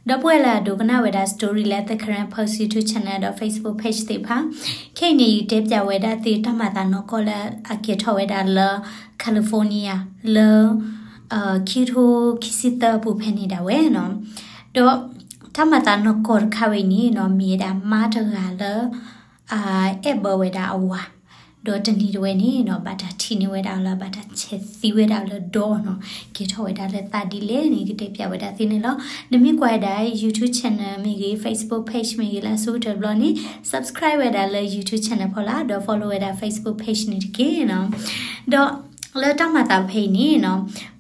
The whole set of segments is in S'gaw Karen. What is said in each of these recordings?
ဒီပုၢ်ဝဲၢ်လၢအဒိကနၣ်ဝဲဒၣ် story လၢ The Karen Post YouTube channel ဒီး Facebook page သ့ၣ်တဖၣ်, ခဲအံၤန့ၣ် ယတဲပၠးဝဲဒၣ်သုတၢ်မၤသးနီၢ်ကီၢ်လၢအကဲထီၣ်ဝဲဒၣ်လၢ California လၢ ခံကထိခံဆံသၢအပူၤဖဲန့ၣ်ဒၣ်ဝဲနီၤ. ဒီးတၢ်မၤသးနီၢ်ကီၢ်တခါဝဲအံၤန့ၣ်နီၤ မ့ၢ်ဝဲဒၣ်မါတဂၤလၢ အအဲၣ်ဘၢဝဲဒၣ်အဝၤ, ဒီးတနံၤတဝဲန့ၣ်နီၤ ဘၣ်တၢ်ထံၣ်န့ၢ်ဝဲဒၣ်အီၤလၢ ဘၣ်တၢ်ဆဲးသံဝဲဒၣ်အီၤလၢဒီးနီၤ, ကဲထီၣ်ဝဲဒၣ်လၢသးဒ်လဲၣ်န့ၣ် ကတဲပၠးဝဲဒၣ်သုန့ၣ်လီၤ. နမ့ၢ်ကွၢ်ဝဲဒၣ် YouTube channel မ့ၢ်ဂ့ၤ Facebook page မ့ၢ်ဂ့ၤလၢအဆိကတၢၢ်တဘျီန့ၣ် subscribe ဝဲဒၣ်လၢ YouTube channel ဖီလာ် ဒီး follow ဝဲဒၣ် Facebook page န့ၣ်တက့ၢ်နီၤ. ဒီးလၢတၢ်မၤသးဖဲအံၤန့ၣ်နီၤ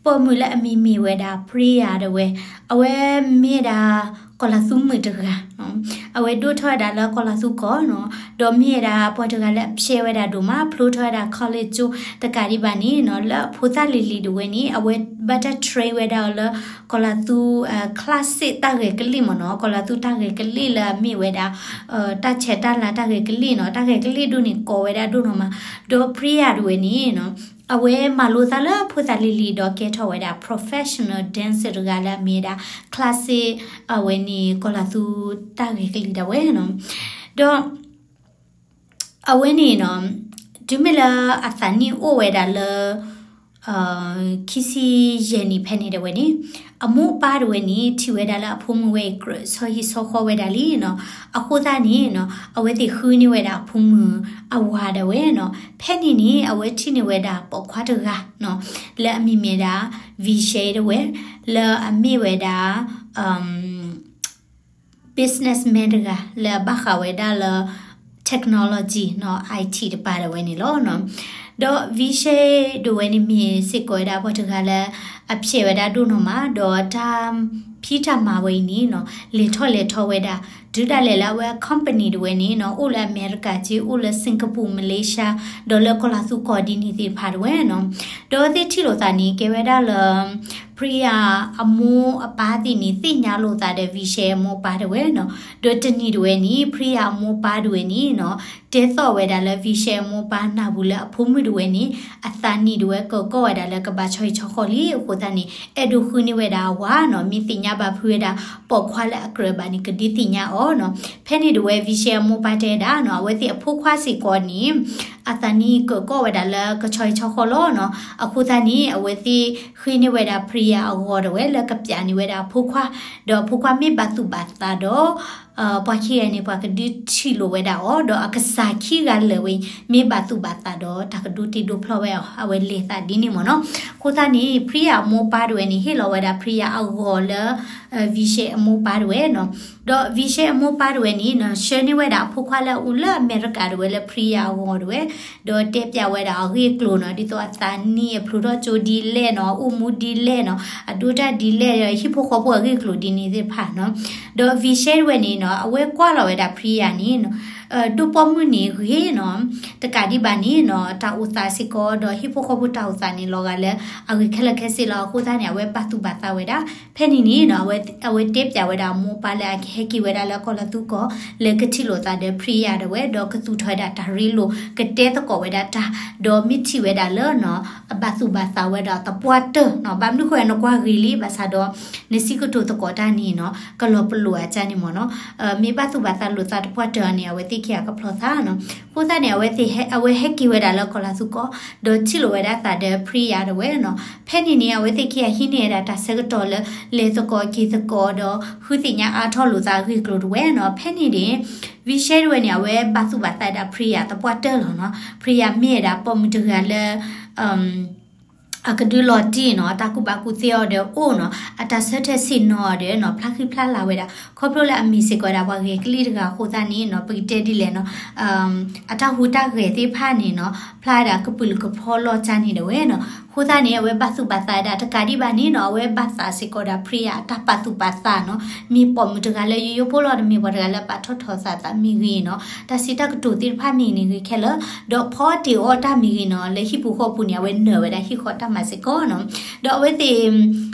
ပိာ်မုၣ်လၢအမံၤမ့ၢ်ဝဲဒၣ် Priya တဝဲ, အဝဲမ့ၢ်ဝဲဒၣ် ကီၤလၤသူမုၣ်တဂၤ အဝဲဒိၣ်ထီၣ်ဝဲဒၣ်လၢကီၤလၤသူကီၢ်နီၤ, ဒီးမ့ၢ်ဝဲဒၣ်ပှၤတဂၤလၢအဖျဲးဝဲဒၣ်ဒိၣ်မး ဖျိထီၣ်ဝဲဒၣ် college ကၠိတကးဒံးဘၣ်န့ၣ်နီၤ လၢအဖိသၣ်လံၤလံၤဒၣ်ဝဲန့ၣ် အဝဲဘၣ်တၢ် train ဝဲဒၣ်အီၤလၢ ကီၤလၤသူ classic တၢ်ဂဲၤကလံၣ်မ့ၢ်နီၤ, ကီၤလၤသူတၢ်ဂဲၤကလံၣ်လၢအမ့ၢ်ဝဲဒၣ် တၢ်ဆဲးတၢ်လၤတၢ်ဂဲၤကလံၣ်နီၤ, တၢ်ဂဲၤကလံၣ်ဒိၣ်န့ၣ်ကိးဝဲဒၣ်ဒိၣ်နီၤမး, ဒီး Priya ဒၣ်ဝဲန့ၣ်နီၤ အဝဲမၤလိသးလၢဖိသၣ်လံၤလံၤဒီးကဲထီၣ်ဝဲဒၣ် professional dancer တဂၤလၢအမ့ၢ်ဝဲဒၣ် classic အဝဲန့ၣ် ကီၤလၤသူတၢ်ဂဲၤကလံၣ်ဒၣ်ဝဲနီၤ, ဒီး အဝဲန့ၣ်နီၤ တုၤမ့ၢ်လၢအသးနံၣ်အိၣ်ဝဲဒၣ်လၢ ခံဆံယဲၢ်နံၣ်ဖဲန့ၣ်ဒၣ်ဝဲန့ၣ် အမိၢ်အပၢ်ဒၣ်ဝဲန့ၣ် ထံၣ်ဝဲဒၣ်လၢအဖိမုၣ်ဝဲအံၤ ကြၢးဆီဟံၣ်ဆီဃီဝဲဒၣ်လံနီၤ, အဃိသတးန့ၣ်နီၤ အဝဲသ့ၣ်ဃုန့ၢ်ဝဲဒၣ်အဖိမုၣ်အဝၤဒၣ်ဝဲနီၤ, ဖဲန့ၣ်န့ၣ် အဝဲထံၣ်န့ၢ်ဝဲဒၣ်ပိာ်ခွါတဂၤနီၤ လၢအမံၤမ့ၢ်ဒၣ် Vishal ဒၣ်ဝဲ လၢအမ့ၢ်ဝဲဒၣ် businessman တဂၤလၢအဘၣ်ဃးဝဲဒၣ်လၢ technology နီၤ IT တပၤဒၣ်ဝဲန့ၣ်လီၤ. ဒီး Vishal ဒၣ်ဝဲန့ၣ်မ့ၢ်စ့ၢ်ကီးဝဲဒၣ်ပှၤတဂၤလၢ အဖျဲးဝဲဒၣ်ဒိၣ်နီၤမး ဒီးတၢ်ဖံးတၢ်မၤဝဲအံၤန့ၣ်နီၤ လဲၤထီၣ်လဲၤထီဝဲဒၣ် တုၤဒၣ်လဲာ်လၢအဝဲအ company ဒၣ်ဝဲန့ၣ်နီၤ အိၣ်လၢအမဲရကၤကၠ့ အိၣ်လၢ Singapore, Malaysia ဒီးလၢကီၤလၤသူကီၢ်ဒ်န့ၣ်သ့ၣ်တဖၣ်ဒၣ်ဝဲနီၤ. ဒီးသ့ၣ်ထံၣ်လိာ်သးန့ၣ် ကဲဝဲဒၣ်လၢ Priya အမိၢ်အပၢ်သ့ၣ်န့ၣ် သ့ၣ်ညါလိာ်သးဒီး Vishal အမိၢ်အပၢ်ဒၣ်ဝဲနီၤ. ဒီးတနံၤဒၣ်ဝဲန့ၣ် Priya အမိၢ်အပၢ်ဒၣ်ဝဲန့ၣ်နီၤ တဲသီၣ်ဝဲဒၣ်လၢ Vishal အမိၢ်အပၢ်နၢ်ပူၤလၢအဖိမုၣ်ဒၣ်ဝဲန့ၣ် အသးနံၣ်ဒၣ်ဝဲကၢၤကီၢ်ဝဲဒၣ်လၢကဘၣ်ဆီဟံၣ်ဆီဃီလံအဃိသတးန့ၣ် အဲၣ်ဒိးဃုန့ၢ်ဝဲဒၣ်အဝၤနီၤ မ့ၢ်သ့ၣ်ညါဘၣ်ဖုးဝဲဒၣ် ပိာ်ခွါလၢအကြၢးဘၣ်န့ၣ် ကဒုးသ့ၣ်ညါအီၤနီၤ. ဖဲန့ၣ်ဒၣ်ဝဲ Vishal အမိၢ်အပၢ်တဲဒၣ်နီၤ အဝဲသ့ၣ်အဖိခွါစ့ၢ်ကီးန့ၣ် အသးနံၣ်ကၢၤကီၢ်ဝဲဒၣ်လၢကဆီဟံၣ်ဆီဃီလီၤနီၤ. အဃိသတးန့ၣ် အဝဲသ့ၣ်ဃ့န့ၢ်ဝဲဒၣ် Priya အဂီၤဒၣ်ဝဲလၢကပၠးန့ၢ်ဝဲဒၣ်အဖိခွါ, ဒီးအဖိခွါမ့ၢ်ဘၣ်သူၣ်ဘၣ်သးဒီး ပှၤခံဂၤန့ၣ် ပှၤကဒုးထံၣ်လိာ်ဝဲဒၣ်အီၤ ဒီးအကစၢ်ခံဂၤလၢာ်ဝဲအံၤ မ့ၢ်ဘၣ်သူၣ်ဘၣ်သးဒီး တၢ်ကဒိတ့ဒိဖျီဝဲအီၤ အဝဲလဲၤသးဒ်န့ၣ်မ့ၢ်နီၤ. အဃိသတးန့ၣ် Priya အမိၢ်အပၢ်ဒၣ်ဝဲန့ၣ် ဟ့ၣ်လီၤဝဲဒၣ် Priya အဂီၤလၢ Vishal အမိၢ်အပၢ်ဒၣ်ဝဲနီၤ. ဒီး Vishal အမိၢ်အပၢ်ဒၣ်ဝဲန့ၣ်နီၤ ဆှၢန့ၢ်ဝဲဒၣ်အဖိခွါလၢအအိၣ်လၢအမဲရကၤဒၣ်ဝဲလၢ Priya အဂီၤဒၣ်ဝဲ ဒီးတဲပၠးဝဲဒၣ်အဂ့ၢ်အကျိၤနီၤ ဒ်သိးအသးနံၣ်အဖျိထီၣ်ကၠိဒ်လဲၣ်နီၤ အအိၣ်မူဒ်လဲၣ်နီၤ အဒိတၢ်ဒ်လဲၣ် ဟံၣ်ဖိဃီဖိအဂ့ၢ်အကျိၤဒ်န့ၣ်သ့ၣ်တဖၣ်နီၤ. ဒီး Vishal ဒၣ်ဝဲန့ၣ်နီၤ အဝဲကွၢ်လီၤဝဲဒၣ် Priya န့ၣ်နီၤ ဒိၣ်ပိာ်မုၣ်န့ၣ်ဂ့ၤနီၤ တကးဒံးဘၣ်န့ၣ်နီၤ တၢ်အိၣ်သးစ့ၢ်ကီး ဒီးဟံၣ်ဖိဃီဖိတၢ်အိၣ်သးန့ၣ် လီၤဂာ်လၢအဂ့ၤခဲလၢာ်ခဲဆ့လီၤ. အဃိသတးန့ၣ် အဝဲဘၣ်သူၣ်ဘၣ်သးဝဲဒၣ် ဖဲန့ၣ်န့ၣ်နီၤ အဝဲတဲပၠးဝဲဒၣ်အမိၢ်အပၢ်လၢအကဟဲက့ၤဝဲဒၣ်လၢကီၤလၤသူကီၢ် လၢကထံၣ်လိာ်သးဒီး Priya ဒၣ်ဝဲ ဒီးကသူၣ်ထီၣ်ဝဲဒၣ်တၢ်ရ့လိာ် ကတဲသကိးဝဲဒၣ်တၢ် ဒီးမ့ၢ်ထံၣ်ဝဲဒၣ်လၢနီၤ အဘၣ်သူၣ်ဘၣ်သးဝဲဒၣ်သပှၢ်တၢၢ်နီၤ ဘၣ်မနုၤဃိနကွၢ်ဂ့ၤလံ ဘၣ်ဆၣ်ဒီး နစံးကတိၤသကိးတၢ်န့ၣ်နီၤ ကလီၤပလိာ်အကၢ်န့ၣ်မ့ၢ်နီၤ မ့ၢ်ဘၣ်သူၣ်ဘၣ်သးလိာ်သးသပှၢ်တၢၢ်န့ၣ် အဝဲသ့ၣ်ခံဂၤကဖျီသးနီၤ. အဃိသတးန့ၣ် အဝဲသ့ၣ်ဟဲ အဝဲဟဲက့ၤဝဲဒၣ်လၢကီၤလၤသူကီၢ် ဒီးထံၣ်လိာ်ဝဲဒၣ်သးဒီး Priya ဒၣ်ဝဲနီၤ. ဖဲန့ၣ်န့ၣ် အဝဲသ့ၣ်ခံဂၤဟံးန့ၢ်ဝဲဒၣ်တၢ်ဆၢကတီၢ်လၢ လဲၤသကိးက့ၤသကိးဒီး ဃုသ့ၣ်ညါအါထီၣ်လိာ်သးအဂ့ၢ်အကျိၤဒၣ်ဝဲနီၤ. ဖဲန့ၣ်န့ၣ် Vishal ဒၣ်ဝဲန့ၣ် အဝဲဘၣ်သူၣ်ဘၣ်သးဒၣ် Priya သပှၢ်တၢၢ်လီၤနီၤ. Priya မ့ၢ်ဝဲဒၣ်ပိာ်မုၣ်တဂၤလၢ အကဒုးလီၤတံၢ်နီၤ တၢ်ကူၣ်ဘၣ်ကူၣ်သ့အီၤဒီးအိၣ်နီၤ အတၢ်ဆၢထၢၣ်ဆ့ၣ်နီၤအီၤဒီးနီၤ ဖျါဃံဖျါလၤဝဲဒၣ် ခီဖျိလၢအမ့ၢ်စ့ၢ်ကီးဝဲဒၣ်ပှၤဂဲၤကလံၣ်တဂၤအဃိသတးန့ၣ်နီၤ ပကတဲဒ်လဲၣ်နီၤ အတၢ်ဟူးတၢ်ဂဲၤသ့ၣ်တဖၣ်န့ၣ်နီၤ ဖျါဝဲဒၣ်ကပုာ်လုးကဖီလီၤကၢ်န့ၣ်ဒၣ်ဝဲနီၤ. အဃိသတးန့ၣ် အဝဲဘၣ်သူၣ်ဘၣ်သးဝဲဒၣ် တကးဒံးဘၣ်န့ၣ်နီၤ အဝဲဘၣ်သးစ့ၢ်ကီးဒီး Priya အတၢ်ပာ်သူၣ်ပာ်သးနီၤ မ့ၢ်ပိာ်မုၣ်တဂၤလၢယိယိဖိလီၤ တမ့ၢ်ပှၤတဂၤလၢဘၣ်ထီၣ်ထီသးသးမ့ၢ်ဂ့ၤနီၤ တၢ်စံးတၢ်ကတိၤသ့ၣ်တဖၣ်မ့ၢ်ဂ့ၤန့ၣ်ဂ့ၤခဲလၢာ် ဒီးဖီတ့ၢ်အီၣ်တၢ်မ့ၢ်ဂ့ၤနီၤ လၢဟံၣ်ပူၤဃီပူၤန့ၣ် အဝဲနၢၤဝဲဒၣ်ဟံၣ်ဃီတၢ်မၤစ့ၢ်ကီးနီၤ. ဒီးအဝဲသ့ၣ်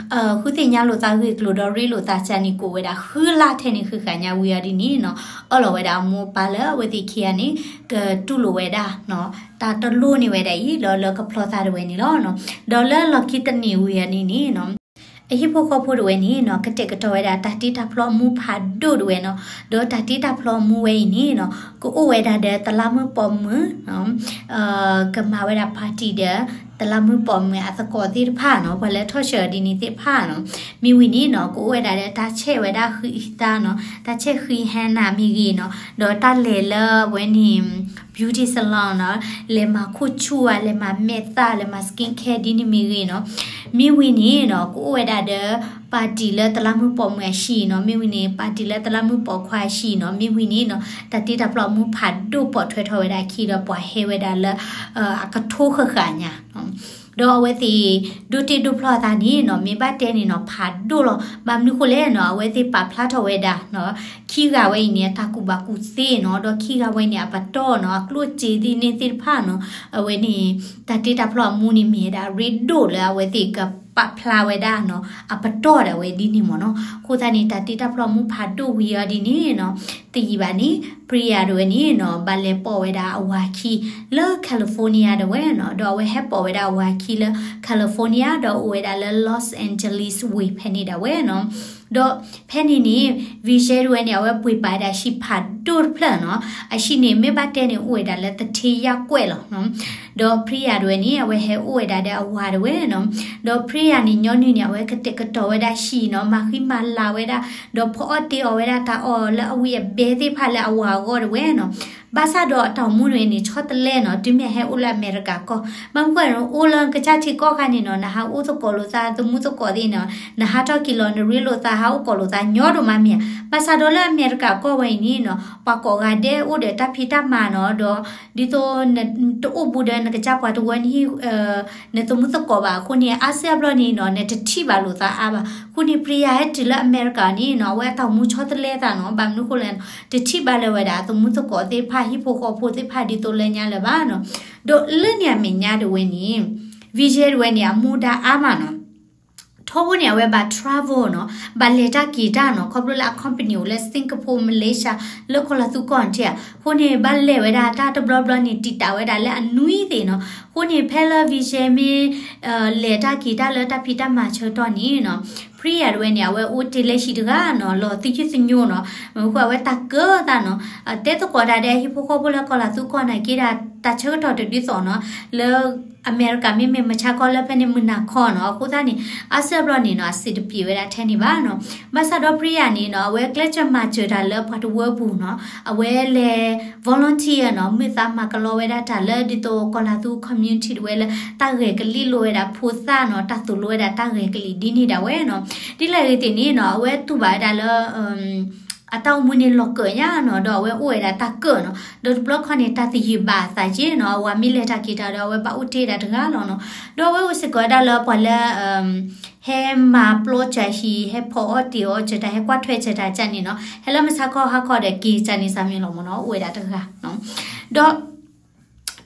ဃုသ့ၣ်ညါလိာ်သးဂ့ၢ်ကျိၤဒီးရ့လိာ်သးကၢ်န့ၣ် ကိးဝဲဒၣ်ဃုလါထဲန့ၣ်ဃုဃာ်ညါဝံၤအီၤဒ်န့ၣ်နီၤ အၢၣ်လီၤဝဲဒၣ်အမိၢ်အပၢ်လၢအဝဲသ့ၣ်ခံဂၤန့ၣ် ကတူၢ်လိာ်ဝဲဒၣ်နီၤ တၢ်တလိၣ်န့ၢ်ဝဲဒၣ်အံၤ ဒီးလၢကဖျီသးဒၣ်ဝဲန့ၣ်လီၤ. ဒီးလၢလီၢ်ခံတနံၤဝံၤအီၤဒ်န့ၣ်နီၤ အဟံၣ်ဖိဃီဖိတဝဲန့ၣ်နီၤ ကတဲာ်ကတီၤဝဲဒၣ်တၢ်တ့တၢ်ဖျီအမူဖးဒိၣ်တဝဲနီၤ, ဒီးတၢ်တ့တၢ်ဖျီအမူဝဲအံၤန့ၣ်နီၤ ကအိၣ်ဝဲဒၣ်ဒီးတလးမုၢ်ပိာ်မုၣ် ကမၤဝဲဒၣ် party ဒီး တလးမုၢ်ပိာ်မုၣ်အသကိးသ့ၣ်တဖၣ်နီၤ, ပှၤလၢထီၣ်ဆှၢဒ်န့ၣ်သ့ၣ်တဖၣ်နီၤ, မ့ၢ်ဝံၤန့ၣ်နီၤ ကအိၣ်ဝဲဒၣ်ဒီးတၢ်ဆဲးဝဲဒၣ်ဃံသါနီၤ, တၢ်ဆဲးဃံဟဲနၤမ့ၢ်ဂ့ၤနီၤ, ဒီးတၢ်လဲၤလၢအဝဲန့ၣ် beauty salon နီၤ, လဲၤမၤခိၣ်ဆူၣ်ဧါ, လဲၤမၤမဲာ်သၣ်, လဲၤမၤ skin care ဒ်န့ၣ်မ့ၢ်ဂ့ၤနီၤ, မ့ၢ်ဝံၤန့ၣ်နီၤ ကအိၣ်ဝဲဒၣ်ဒီး party လၢတလးမုၢ်ပိာ်မုၣ်အဟံၣ်နီၤ, မ့ၢ်ဝံၤန့ၣ် party လၢတလးမုၢ်ပိာ်ခွါအဟံၣ်နီၤ, မ့ၢ်ဝံၤန့ၣ်နီၤ တၢ်တ့တၢ်ဖျီအမူဖးဒိၣ်ပိာ်ထွဲထီၣ်ဝဲဒၣ်အခံဒီးပှၤဟဲဝဲဒၣ်လၢ အကထိဃၣ်ဃၣ်ညါ ဒီးအဝဲသ့ၣ် ဒိတ့ဒိဖျီအသးန့ၣ်နီၤ မ့ၢ်ဘၣ်တဲန့ၣ်နီၤ ဖးဒိၣ်လီၤ. ဘၣ်မနုၤဃိလဲၣ်နီၤ အဝဲသ့ၣ်ပာ်ဖျါထီၣ်ဝဲဒၣ်နီၤ ခံဂၤဝဲအံၤန့ၣ် အတၢ်ကူၣ်ဘၣ်ကူၣ်သ့နီၤ, ဒီးခံဂၤဝဲန့ၣ် အပတီၢ်နီၤ အကျိၣ်စ့သ့ၣ်န့ၣ်သ့ၣ်တဖၣ်နီၤ, အဝဲန့ၣ် တၢ်တ့တၢ်ဖျီအမူန့ၣ် မ့ၢ်ဝဲဒၣ်ရ့ဒိၣ်လၢအဝဲသ့ၣ်ကပာ်ဖျါဝဲဒၣ်နီၤ အပတီၢ်ဒၣ်ဝဲဒ်န့ၣ်မ့ၢ်နီၤ. အဃိသတးန့ၣ် တၢ်တ့တၢ်ဖျီအမူဖးဒိၣ်ဝံၤအီၤဒ်န့ၣ်နီၤ တယံာ်ဘၣ်န့ၣ် Priya တဝဲန့ၣ်နီၤ ဘၣ်လဲၤပိာ်ဝဲဒၣ်အဝၤခံလၢ California တဝဲနီၤ, ဒီးအဝဲဟဲပိာ်ဝဲဒၣ်အဝၤခံလၢ California ဒီးအိၣ်ဝဲဒၣ်လၢ Los Angeles ဝ့ၢ်ဖဲန့ၣ်ဒၣ်ဝဲနီၤ. ဒီးဖဲန့ၣ်န့ၣ် Vijay တဝဲန့ၣ် အဝဲပှ့ၤပာ်ဝဲဒၣ်ဟံၣ်ဖးဒိၣ်တဖျၢၣ်နီၤ, အဟံၣ်န့ၣ် မ့ၢ်ဘၣ်တဲန့ၣ် အိၣ်ဝဲဒၣ်လၢသထ့ယၣ်ကွဲးလီၤနီၤ. ဒီး Priya တဝဲန့ၣ် အဝဲဟဲအိၣ်ဝဲဒၣ်ဒီးအဝၤတဝဲနီၤ. ဒီး Priya န့ၣ် ညီနုၢ်န့ၣ် အဝဲကတဲာ်ကတီၤဝဲဒၣ်ဟံၣ်နီၤ, မၤဃံမၤလၤဝဲဒၣ်, ဒီးဖီအီၣ်တ့အီၤဝဲဒၣ်တၢ်အီၣ်လၢအဝံၣ်အဘဲသ့ၣ်တဖၣ်လၢအဝၤအဂီၢ်တဝဲနီၤ. ဘၣ်ဆၣ်ဒီးအတၢ်အိၣ်မူတဝဲန့ၣ် ဆီတလဲနီၤ, တုၤမ့ၢ်ဟဲအိၣ်လၢအမဲရကၤကီၢ်, ဘၣ်မနုၤဃိ အိၣ်လၢကစၢ်ထံကီၢ်ခါန့ၣ်နီၤ နဟးအိၣ်သကိးလိာ်သး သမူသကိးသ့ၣ်နီၤ, နဟးထီၣ်က့ၤလီၤ နရ့လိာ်သး ဟးအိၣ်ကိးလိာ်သးညီဒိၣ်မးမ့ၢ်ဧါ. ဘၣ်ဆၣ်ဒီးလၢအမဲရကၤကီၢ်ဝဲအံၤန့ၣ်နီၤ ပှၤကိးဂၤဒဲးအိၣ်ဒီးတၢ်ဖံးတၢ်မၤနီၤ, ဒီးဒ်သိးနတအိၣ်ဘူးဒီးနကစၢ်ပှၤတဝၢနဟံၣ် နသမူသကိးဘၣ်အဃိန့ၣ် အါစုအါဘျီန့ၣ်နီၤ နတထံၣ်ဘၣ်လိာ်သးအါဘၣ်. အဃိန့ၣ် Priya ဟဲတုၤလၢအမဲရကၤန့ၣ်နီၤ အဝဲအတၢ်အိၣ်မူဆီတလဲသးနီၤ, ဘၣ်မနုၤဃိလဲၣ်နီၤ တထံၣ်ဘၣ်လၢၤဝဲဒၣ် သမူသကိးသ့ၣ်တဖၣ် ဟံၣ်ဖိဃီဖိသ့ၣ်တဖၣ်ဒ်သိးလၢညါလၢၤဘၣ်နီၤ. ဒီးလၢန့ၣ်အမဲာ်ညါတဝဲန့ၣ် Vijay တဝဲန့ၣ် အမူဒါအါမးနီၤ ထီဘိန့ၣ် အဝဲဘၣ် travel နီၤ, ဘၣ်လဲၤတၢ်က့ၤတၢ်နီၤ, ခီဖျိလၢအ company အိၣ်လၢ Singapore, Malaysia လၢကီၢ်လၤသူကီၢ်န့ၣ်ဧါ, အဃိန့ၣ် ဘၣ်လဲၤဝဲဒၣ်တၢ်တဘျီဘျီန့ၣ် တံာ်တာ်ဝဲဒၣ်လၢအနွံသ့ၣ်နီၤ. အဃိန့ၣ် ဖဲလၢ Vijay မ့ၢ် လဲၤတၢ်က့ၤတၢ်လၢတၢ်ဖံးတၢ်မၤဆၢကတီၢ်န့ၣ်နီၤ Priya တဝဲန့ၣ် အဝဲအိၣ်တ့ၢ်လၢဟံၣ်တဂၤနီၤ, လီၤသယုၢ်သညိနီၤ, မ့ၢ်ဃိအဝဲတၢ်ကၢသးနီၤ, တဲသကိးတၢ်ဒီးဟံၣ်ဖိဃီဖိလၢကီၢ်လၤသူကီၢ်န့ၣ် က့ၤဒၣ်တၢ်ဆၢကတီၢ်တဒ်သိးနီၤ, လၢ အမဲရကၤမ့မ့ၢ်မုၢ်ဆါခီလၢဖဲန့ၣ်မုၢ်နၤခီနီၤ, အဃိသတးန့ၣ် အါစုအါဘျီန့ၣ်နီၤ အဆင်တပြေဝဲဒၣ်ထဲန့ၣ်ဘၣ်နီၤ. ဘၣ်ဆၣ်ဒီး Priya န့ၣ်နီၤ အဝဲကျဲးစၢးမၤစၢၤတၢ်လၢပှၤတဝၢအပူၤနီၤ, အဝဲလဲၤ volunteer နီၤ, မုာ်သးမၤကလီဝဲဒၣ်တၢ်လၢဒ်သိးကီၢ်လၤသူ community တဝဲလၢ တၢ်ဂဲၤကလံၣ်လိာ်ဝဲဒၣ်ဖိသၣ်နီၤ, တၢ်သိၣ်လိဝဲဒၣ်တၢ်ဂဲၤကလံၣ်ဒ်န့ၣ်ဒၣ်ဝဲနီၤ. ဒ်လဲၣ်ဂ့ၤသ့ၣ်န့ၣ်နီၤ အဝဲတူၢ်ဘၣ်ဝဲဒၣ်လၢ အတၢ်အိၣ်မူန့ၣ်လီၤကၢးညါနီၤ, ဒီးအဝဲအိၣ်ဝဲဒၣ်တၢ်ကၢၣ်နီၤ, ဒီးတဘျီခီန့ၣ် တၢ်သယုၢ်ဘၣ်အသးက့နီၤ, အဝၤမ့ၢ်လဲၤတၢ်က့ၤတၢ်ဒီး အဝဲဘၣ်အိၣ်တ့ၢ်ဒၣ်တဂၤလီၤနီၤ. ဒီးအဝဲအိၣ်စ့ၢ်ကီးဝဲဒၣ်လၢပှၤလၢ ဟဲမၤပျီစၢၤဟံၣ်, ဟဲဖီအီၣ်တ့ၢ်အီၣ်စၢၤတၢ်, ဟဲကွၢ်ထွဲစၢၤတၢ်ကန့ၣ်နီၤ, ဟဲလၢမုၢ်ဆါခီဟါခီဒီးက့ၤကန့ၣ်စၢ်မ့ၢ်လီၤမ့ၢ်နီၤ, အိၣ်ဝဲဒၣ်တဂၤနီၤ. ဒီး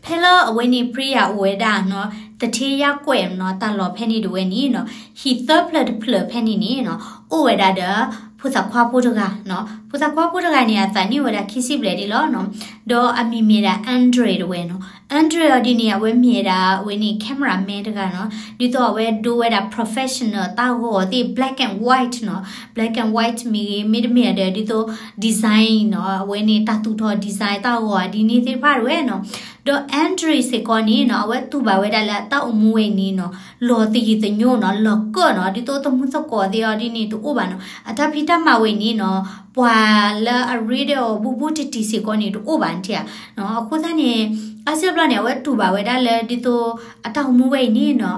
ဖဲလၢအဝဲန့ၣ် Priya အိၣ်ဝဲဒၣ်နီၤ, သထ့ယၣ်ကွဲးနီၤ, တၢ်လီၢ်ဖဲန့ၣ်တဝဲန့ၣ်နီၤ, ဟံၣ်သၢဖျၢၣ်တဖျၢၣ်ဖဲန့ၣ်န့ၣ်နီၤ, အိၣ်ဝဲဒၣ်ဒီး ဖိသၣ်ခွါဖိတဂၤနီၤ. ဖိသၣ်ခွါဖိတဂၤန့ၣ် အသးနံၣ်အိၣ်ဝဲဒၣ်ခံဆံဘျဲၣ်ဒ်လီၤနီၤ. ဒီးအမံၤမ့ၢ်ဒၣ် Andre တဝဲနီၤ. Andre အီၤဒ်န့ၣ် အဝဲမ့ၢ်ဝဲဒၣ် အဝဲန့ၣ် cameraman တဂၤနီၤ. ဒ်သိးအဝဲဒိဝဲဒၣ် professional တၢ်ဂီၤသ့ၣ် black and white နီၤ. Black and white မ့ၢ်ဂ့ၤ မ့တမ့ၢ်ဒီး ဒ်သိး design နီၤ. အဝဲန့ၣ် တၢ်သူၣ်ထီၣ် design တၢ်ဂီၤဒ်န့ၣ်သ့ၣ်တဖၣ်တဝဲနီၤ. ဒီး Andre စ့ၢ်ကီးန့ၣ်နီၤ, အဝဲတူၢ်ဘၣ်ဝဲဒၣ်လၢအတၢ်အိၣ်မူဝဲအံၤန့ၣ်နီၤ, လီၤသယုၢ်သညိနီၤ, လီၤကၢၣ်နီၤ, ဒ်သိးသမူသကိးသ့ၣ်အီၤဒ်န့ၣ်တအိၣ်ဘၣ်နီၤ. အတၢ်ဖံးတၢ်မၤဝဲအံၤန့ၣ်နီၤ, ပှၤလၢအရ့ဒီးအီၤဘူးဘူးတံၢ်တံၢ်စ့ၢ်ကီးန့ၣ်တအိၣ်ဘၣ်န့ၣ်ဧါ. အဃိသတးန့ၣ် အါစုအါဘျီန့ၣ် အဝဲတူၢ်ဘၣ်ဝဲဒၣ်လၢဒ်သိး အတၢ်အိၣ်မူဝဲအံၤန့ၣ်နီၤ,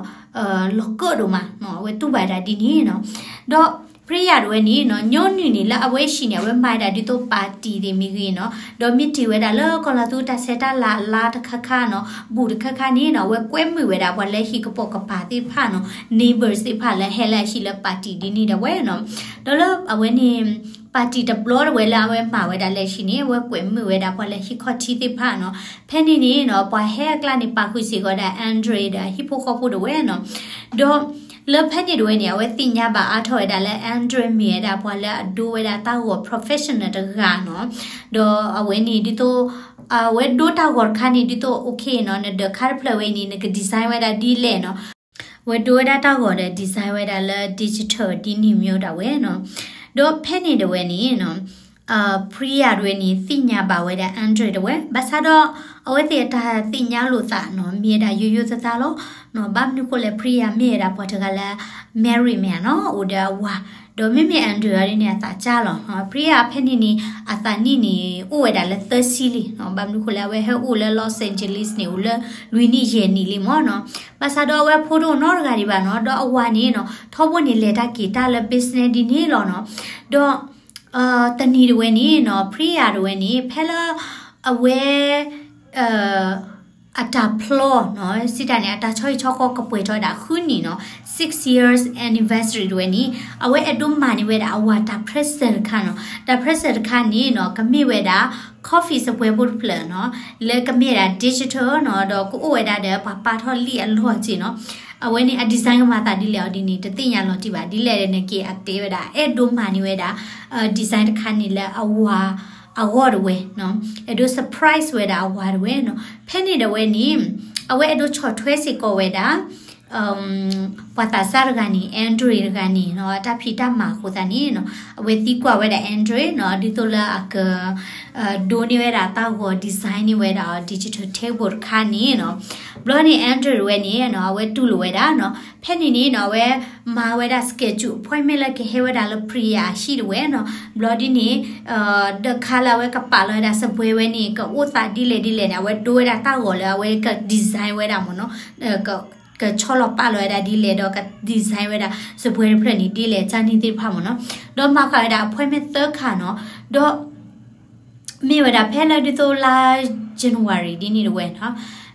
လီၤကၢၣ်ဒိၣ်မး, အဝဲတူၢ်ဘၣ်ဒၣ်ဒ်န့ၣ်နီၤ. ဒီး Priya တဝဲန့ၣ်နီၤ, ညီနုၢ်န့ၣ်လၢအဝဲဟံၣ်န့ၣ် အဝဲမၤဒၣ်ဒ်သိး party သ့ၣ်မ့ၢ်ဂ့ၤနီၤ, ဒီးမ့ၢ်တ့ၢ်ဝဲဒၣ်လၢကီၢ်လၤသူတၢ်ဆဲးတၢ်လၤအလါတခါခါနီၤ, ဘူးတခါခါန့ၣ်နီၤ, အဝဲကွဲမုာ်ဝဲဒၣ်ပှၤလၢဟံၣ်ကပိာ်ကပၤသ့ၣ်တဖၣ်နီၤ, neighbors သ့ၣ်တဖၣ်လၢဟဲလၢအဟံၣ်လၢ party ဒ်န့ၣ်ဒၣ်ဝဲနီၤ. ဒီးလၢအဝဲန့ၣ် party တဘျီတဝဲလၢအဝဲမၤဝဲဒၣ်လၢဟံၣ်န့ၣ် အဝဲကွဲမုာ်ဝဲဒၣ်ပှၤလၢဟံၣ်ခီၣ်ထံးသ့ၣ်တဖၣ်နီၤ. ဖဲန့ၣ်န့ၣ်နီၤ, ပှၤဟဲအကျါန့ၣ် ပာ်ဃုာ်စ့ၢ်ကီးဝဲဒၣ် Andre ဒီးအဟံၣ်ဖိဃီဖိတဝဲနီၤ. ဒီးလၢဖဲန့ၣ်တဝဲန့ၣ် အဝဲသ့ၣ်ညါဘၣ်အါထီၣ်ဝဲဒၣ်လၢ Andre မ့ၢ်ဝဲဒၣ်ပှၤလၢအဒိဝဲဒၣ်တၢ်ဂီၤ professional တဂၤနီၤ. ဒီးအဝဲန့ၣ်ဒ်သိး အဝဲဒိတၢ်ဂီၤတခါန့ၣ် ဒ်သိး okay နီၤ, နဒၢးခါတဖျၢၣ်ဝဲအံၤန့ၣ် နက design ဝဲဒၣ်ဒ်လဲၣ်နီၤ. ဝဲဒိဝဲဒၣ်တၢ်ဂီၤဒီး design ဝဲဒၣ်လၢ digital ဒ်န့ၣ်မ့ၢ်ဒၣ်ဝဲနီၤ. ဒီးဖဲန့ၣ်ဒၣ်ဝဲန့ၣ်နီၤ Priya ဒၣ်ဝဲန့ၣ် သ့ၣ်ညါဘၣ်ဝဲဒၣ် Andre ဒၣ်ဝဲ ဘၣ်ဆၣ်ဒီး အဝဲသ့ၣ်အတၢ်သ့ၣ်ညါလိာ်သးနီၤ မ့ၢ်ဝဲဒၣ်ယိယိသးသးလီၤ. ဘၣ်မနုၤဃိလဲၣ် Priya မ့ၢ်ဝဲဒၣ်ပှၤတဂၤလၢ married မ့ၢ်ဧါနီၤ အိၣ်ဒီးအဝၤ, ဒီးမ့မ့ၢ် Andre ဒၣ်န့ၣ် အသးကၢ်လီၤ. Priya ဖဲန့ၣ်န့ၣ် အသးနံၣ်န့ၣ် အိၣ်ဝဲဒၣ်လၢသၢဆံလံနီၤ. ဘၣ်မနုၤဃိလဲၣ် အဝဲဟဲအိၣ်လၢ Los Angeles န့ၣ် အိၣ်လၢလွံၢ်နံၣ်ယဲၢ်နံၣ်လံမ့ၢ်နီၤ. ဘၣ်ဆၣ်ဒီးအဝဲဖိတအိၣ်နီတဂၤဒံးဘၣ်နီၤ. ဒီးအဝၤန့ၣ်နီၤ ထီဘိန့ၣ်လဲၤတၢ်က့ၤတၢ်လၢ business ဒ်န့ၣ်လီၤနီၤ. ဒီး တနံၤဒၣ်ဝဲန့ၣ်နီၤ Priya ဒၣ်ဝဲန့ၣ် ဖဲလၢ အဝဲ အတၢ်ဖျီနီၤ စံးတၢ်န့ၣ် အတၢ်ဆီဟံၣ်ဆီဃီကပှဲၤထီၣ်ဝဲဒၣ်ဃုနံၣ်နီၤ six years anniversary ဒၣ်ဝဲန့ၣ် အဝဲအဲၣ်ဒိးမၤန့ၢ်ဝဲဒၣ်အဝၤတၢ် present တခါနီၤ. တၢ် present တခါန့ၣ်နီၤ ကမ့ၢ်ဝဲဒၣ် coffee စပွဲဖိတဖျၢၣ်နီၤ လၢကမ့ၢ်ဒၣ် digital နီၤ ဒီးကအိၣ်ဝဲဒၣ်ဒီးပှၤပာ်ထီၣ်လံာ်အလီၢ်က့နီၤ. အဝဲန့ၣ် အ design ကမၤသးဒ်လဲၣ်အီၤဒ်န့ၣ် တသ့ၣ်ညါလီၤတံၢ်ဘၣ်. ဒ်လဲၣ်ဒ်န့ၣ်က့ၤအတဲဝဲဒၣ် အဲၣ်ဒိးမၤန့ၢ်ဝဲဒၣ် design တခါန့ၣ်လၢအဝၤ အဂီၢ်ဒၣ်ဝဲနီၤ. အဲၣ်ဒိး surprise ဝဲဒၣ်အဝၤဒၣ်ဝဲနီၤ. ဖဲန့ၣ်ဒၣ်ဝဲန့ၣ် အဝဲအဲၣ်ဒိးဆီၣ်ထွဲစ့ၢ်ကီးဝဲဒၣ် ပှၤသးစၢ်တဂၤန့ၣ် Andre တဂၤန့ၣ်နီၤ အတၢ်ဖံးတၢ်မၤအဃိသတးန့ၣ်နီၤ အဝဲသံကွၢ်ဝဲဒၣ် Andre နီၤ ဒ်သိးလၢအက ဒိးန့ၢ်ဝဲဒၣ်တၢ်ဂီၤ design န့ၢ်ဝဲဒၣ် digital table တခါန့ၣ်နီၤ. ဘျီန့ၣ် Andre တဝဲန့ၣ်နီၤ အဝဲတူၢ်လိာ်ဝဲဒၣ်နီၤ. ဖဲန့ၣ်န့ၣ်နီၤ အဝဲမၤဝဲဒၣ် schedule appointment လၢကဟဲဝဲဒၣ်လၢ Priya အဟံၣ်တဝဲနီၤ. ဘျီဒ်န့ၣ် ဒီးခါလၢအဝဲကပာ်လီၤဝဲဒၣ်စပွဲဝဲန့ၣ် ကအိၣ်သးဒ်လဲၣ်ဒ်လဲၣ်န့ၣ် အဝဲဒိဝဲဒၣ်တၢ်ဂီၤလၢအဝဲက design ဝဲဒၣ်မ့ၢ်နီၤ ကဆီလီၤပာ်လီၤဝဲဒၣ်ဒ်လဲၣ် ဒီးက design ဝဲဒၣ်စပွဲတဖျၢၣ်န့ၣ် ဒ်လဲၣ်ကန့ၣ်သ့ၣ်တဖၣ်မ့ၢ်နီၤ. ဒီးမၤဃာ်ဝဲဒၣ် appointment သၢခါနီၤ. ဒီး မ့ၢ်ဝဲဒၣ်ဖဲလၢဒ်သိးလါ January ဒ်န့ၣ်တဝဲနီၤ.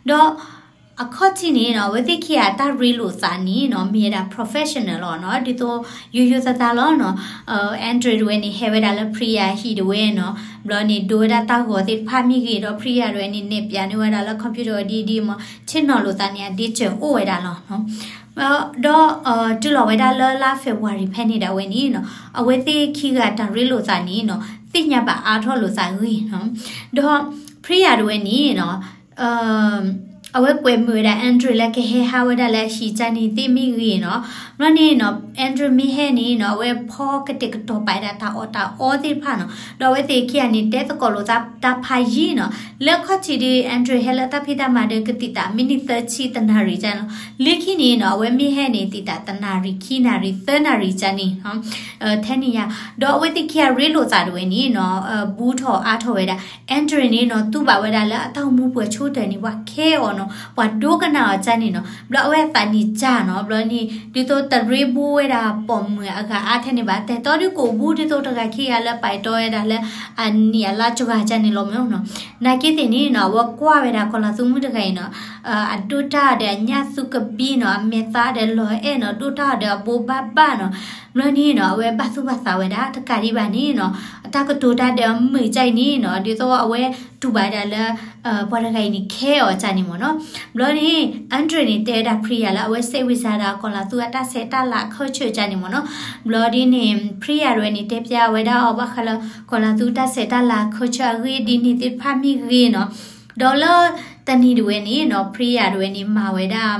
ဒီးအခီၣ်ထံးန့ၣ်နီၤ အဝဲသ့ၣ်ခံဂၤတၢ်ရ့လိာ်သးန့ၣ်နီၤ မ့ၢ်ဝဲဒၣ် professional လီၤနီၤ ဒ်သိးယိယိသးသးလီၤနီၤ. Andre တဝဲန့ၣ် ဟဲဝဲဒၣ်လၢ Priya အဟံၣ်တဝဲနီၤ. ဘျီန့ၣ် ဒိဝဲဒၣ်တၢ်ဂီၤသ့ၣ်တဖၣ်မ့ၢ်ဂ့ၤဒီး Priya တဝဲန့ၣ် နဲၣ်ပၠးန့ၢ်ဝဲဒၣ်လၢ computer ဒ်ဒ်မ့ၢ် ဆ့ၣ်နီၤလိာ်သးန့ၣ် အဒ့စၢၤအိၣ်ဝဲဒၣ်လီၤနီၤ. ဒီး တုၤလီၤဝဲဒၣ်လၢလါ February ဖဲန့ၣ်ဒၣ်ဝဲန့ၣ်နီၤ အဝဲသ့ၣ်ခံဂၤတၢ်ရ့လိာ်သးန့ၣ်နီၤ သ့ၣ်ညါဘၣ်အါထီၣ်လိာ်သးဂ့ၤနီၤ. ဒီး Priya တဝဲန့ၣ်နီၤ အဝဲကွဲမုာ်ဝဲဒၣ် Andre လၢကဟဲဟးဝဲဒၣ်လၢအဟံၣ်ကန့ၣ်သ့ၣ်မ့ၢ်ဂ့ၤနီၤ. ဘျီန့ၣ်နီၤ Andre မ့ၢ်ဟဲန့ၣ်နီၤ အဝဲဖီကတဲာ်ကတီၤပာ်ဝဲဒၣ်တၢ်အီၣ်တၢ်အီသ့ၣ်တဖၣ်နီၤ. ဒီးအဝဲသ့ၣ်ခံဂၤန့ၣ် တဲသကိးလိာ်သးတၢ်ဖးယံာ်နီၤ. လၢအခီၣ်ထံးဒီး Andre ဟဲလၢတၢ်ဖံးတၢ်မၤဒီးကသံၣ်သး မံးနံးသၢဆံတနၣ်ရံၣ်ကန့ၣ်လီၤ. လၢခံန့ၣ်နီၤ အဝဲမ့ၢ်ဟဲန့ၣ် သံၣ်သးတနၣ်ရံၣ် ခံနၣ်ရံၣ် သၢနၣ်ရံၣ်ကန့ၣ် ထဲန့ၣ်ယါ. ဒီးအဝဲသ့ၣ်ခံဂၤရ့လိာ်သးတဝဲန့ၣ်နီၤ ဘူးထီၣ်အါထီၣ်ဝဲဒၣ် Andre န့ၣ်နီၤ တူၢ်ဘၣ်ဝဲဒၣ်လၢအတၢ်အိၣ်မူပှဲၤဆူၣ်တၢၢ်န့ၣ် ပှၤခဲအီၤနီၤ ပှၤဒိကနၣ်အီၤကန့ၣ်နီၤ. ဘျီအဝဲသးန့ၣ်ကၢ်နီၤ ဘျီန့ၣ် ဒ်သိးတရ့ဘိဝဲဒၣ်ပိာ်မုၣ်အဂၤအါထဲန့ၣ်ဘၣ် တဲတီဒ်ကိးဘူးဒ်သိးတဂၤခံဂၤလၢပာ်တီဝဲဒၣ်လၢ အနံၣ်အလါစှၤကန့ၣ်လီၤမ့ၢ်နီၤ. နာ်က့သ့ၣ်န့ၣ်နီၤ အဝဲကွၢ်ဝဲဒၣ်ကီၤလၤသူမုၣ်တဂၤအံၤနီၤ အဒိၣ်တၢ်ဒီးအညၣ်သူကဘံနီၤ အမဲာ်သၣ်ဒီးလီၤအဲၣ်နီၤ ဒိၣ်တၢ်ဒီးအဘိဘၣ်ဘၣ်နီၤ. ဘျီန့ၣ်နီၤ အဝဲဘၣ်သူၣ်ဘၣ်သးဝဲဒၣ် တကးဒံးဘၣ်န့ၣ်နီၤ အတၢ်ကတိၤတၢ်ဒီးအမုာ်ကအံၤန့ၣ်နီၤ ဒ်သိးအဝဲတူၢ်ဘၣ်ဒၣ်လၢ ပှၤတဂၤအံၤန့ၣ် ခဲအီၤကန့ၣ်မ့ၢ်နီၤ. ဘျီန့ၣ် Andre န့ၣ် တဲဝဲဒၣ် Priya လၢအဝဲ စိတ်ဝင်စား ဒၣ်ကီၤလၤသူအတၢ်ဆဲးတၢ်လၤခီဆၢကန့ၣ်မ့ၢ်နီၤ. ဘျီဒ်န့ၣ် Priya တဝဲန့ၣ် တဲပျးဝဲဒၣ်အီၤ ဘၣ်ဃးလၢ ကီၤလၤသူတၢ်ဆဲးတၢ်လၤခီဆၢအဂ့ၢ်ဒ်န့ၣ်သ့ၣ်တဖၣ်မ့ၢ်ဂ့ၤနီၤ. ဒီးလၢတနံၤတဝဲန့ၣ်နီၤ Priya တဝဲန့ၣ် မၤဝဲဒၣ်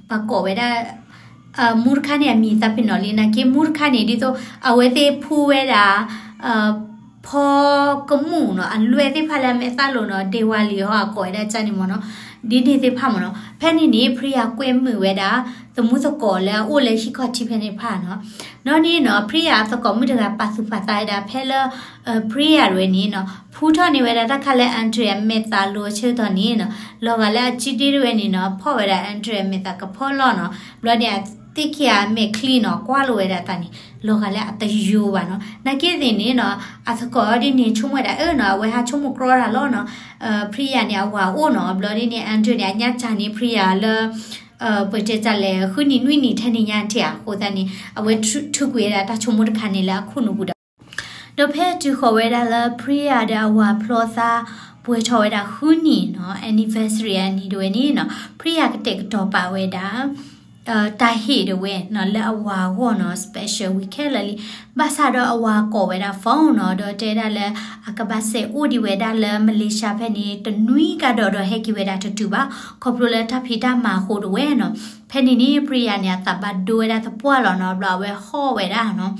ပှၤကိးဝဲဒၣ် မူတခါန့ၣ် အမံၤသးပ့ၤနီၣ်လံ နာ်က့ မူတခါန့ၣ် ဒ်သိး အဝဲသ့ၣ်ဖှူဝဲဒၣ် ဖီကမူၣ်နီၤ အလွဲၢ်သ့ၣ်တဖၣ်လၢအမဲာ်သၣ်လိၤနီၤ Diwali ဟီ အကိးဝဲဒၣ်ကန့ၣ်မ့ၢ်နီၤ. ဒ်န့ၣ်သ့ၣ်တဖၣ်မ့ၢ်နီၤ ဖဲန့ၣ်န့ၣ် Priya ကွဲမုာ်ဝဲဒၣ် သမူသကိးလၢအအိၣ်လၢဟံၣ်ခီၣ်ထံးဖဲန့ၣ်တဖၣ်နီၤ. ဒီးန့ၣ်နီၤ Priya အသကိးမုၣ်တဂၤပာ်သူၣ်ပာ်သးဝဲဒၣ် ဖဲလၢ Priya တဝဲန့ၣ်နီၤ ဖှူထီၣ်န့ၢ်ဝဲဒၣ်တၢ်ခါလၢ Andre အမဲာ်သၣ်လိၤအဆၢကတီၢ်န့ၣ်နီၤ လီၤဂာ်လၢအစုဒ့တဝဲန့ၣ်နီၤ ဖီၣ်ဝဲဒၣ် Andre အမဲာ်သၣ်ကဖီလီၤနီၤ. ဘျီန့ၣ် အသ့ၣ်ခံဂၤအမဲာ်ချံနီၤ ကွၢ်လိာ်ဝဲဒၣ်အသးန့ၣ် လီၤဂာ်လၢအတယိဘၣ်နီၤ. နာ်က့သ့ၣ်န့ၣ်နီၤ အသကိးဒ်န့ၣ် ဆိကမိၣ်ဝဲဒၣ်အၢနီၤ အဝဲဟးဆိကမိၣ်ကြီတၢ်လီၤနီၤ. Priya န့ၣ် အဝၤအိၣ်နီၤ ဘျီဒ်န့ၣ် Andre န့ၣ် အညါစၢ်န့ၢ် Priya လၢ ပတဲတၢ်လဲၣ် ဃုနံၣ်နွံနံၣ်ထဲန့ၣ်ညါထံၣ်ဧါ အဃိသတးန့ၣ် အဝဲထုးကွံာ်ဝဲဒၣ်တၢ်ဆိကမိၣ်တခါန့ၣ်လၢအခိၣ်နူာ်ပူၤဒီး ဒီးဖဲတုၤဃီၤဝဲဒၣ်လၢ Priya ဒီးအဝၤဖျီသး ပှဲၤထီၣ်ဝဲဒၣ်ဃုနံၣ်နီၤ anniversary အနံၤတဝဲန့ၣ်နီၤ Priya ကတဲာ်ကတီၤပာ်ဝဲဒၣ် တၢ်ဟ့ၣ်ဒၣ်ဝဲနီၤ လၢအဝၤအဂီၢ်နီၤ special ဝံၤခဲလၢာ်လံ. ဘၣ်ဆၣ်ဒီးအဝၤကိးဝဲဒၣ် phone နီၤ ဒီးတဲဒၣ်လၢ အကဘၣ်စဲးအိၣ်ဒံးဝဲဒၣ်လၢ Malaysia ဖဲန့ၣ် တနွံကဒီးဒီးဟဲက့ၤဝဲဒၣ်တတုၤဘၣ် ခီဖျိလၢတၢ်ဖံးတၢ်မၤအဃိတဝဲနီၤ. ဖဲန့ၣ်န့ၣ် Priya န့ၣ် အသးဘၣ်ဒိဝဲဒၣ်သပှၢ်လီၤနီၤ ဘျီအဝဲဟီၣ်ဝဲဒၣ်နီၤ.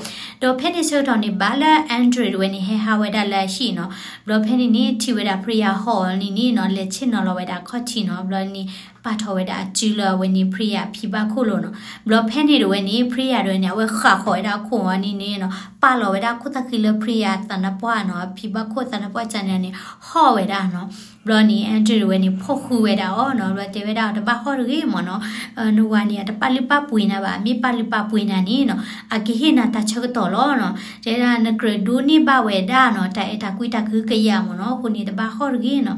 ဒီးဖဲန့ၣ်ဆၢကတီၢ်န့ၣ် ဘၣ်လၢ Andrew တဝဲန့ၣ် ဟဲဟးဝဲဒၣ်လၢအဟံၣ်နီၤ. ဘျီဖဲန့ၣ်န့ၣ် ထံၣ်ဝဲဒၣ် Priya ဟီၣ်န့ၣ်န့ၣ်နီၤ လဲၤဆ့ၣ်နီၤလီၤဝဲဒၣ်ခီၣ်ထံးနီၤ ဘျီန့ၣ် ပာ်ထီၣ်ဝဲဒၣ်အစုလၢအဝဲန့ၣ် Priya အဖံဘၣ်ခိၣ်လိၤနီၤ. ဘျီဖဲန့ၣ်တဝဲန့ၣ် Priya တဝဲန့ၣ် အဝဲဃၣ်ဃီၤဝဲဒၣ်အခိၣ်အီၤန့ၣ်န့ၣ်နီၤ ပာ်လီၤဝဲဒၣ်ခိၣ်သၣ်ဃံလၢ Priya သးနါပှၢ်နီၤ အဖံဘၣ်ခိၣ်သးနါပှၢ်ကန့ၣ်န့ၣ် ဟီၣ်ဝဲဒၣ်နီၤ. ဘျီန့ၣ် Andrew တဝဲန့ၣ် ဖီၣ်ဃုာ်ဝဲဒၣ်အီၤနီၤ ဘျီတဲဝဲဒၣ်အီၤ တဘၣ်ဟီၣ်တဂ့ၤမ့ၢ်နီၤ နဝၤန့ၣ် အတပာ်လုၢ်ပာ်ပှ့ၤနၤဘၣ် မ့ၢ်ပာ်လုၢ်ပာ်ပှ့ၤနၤန့ၣ်နီၤ အကဟ့ၣ်နၤတၢ်ဆၢကတီၢ်လီၤနီၤ. တဲဒၣ်နကြၢးဒိးန့ၢ်ဘၣ်ဝဲဒၣ်နီၤ တၢ်အဲၣ်တၢ်ကွံတၢ်ကဟုကယာ်မ့ၢ်နီၤ အဃိန့ၣ်တဘၣ်ဟီၣ်တဂ့ၤနီၤ.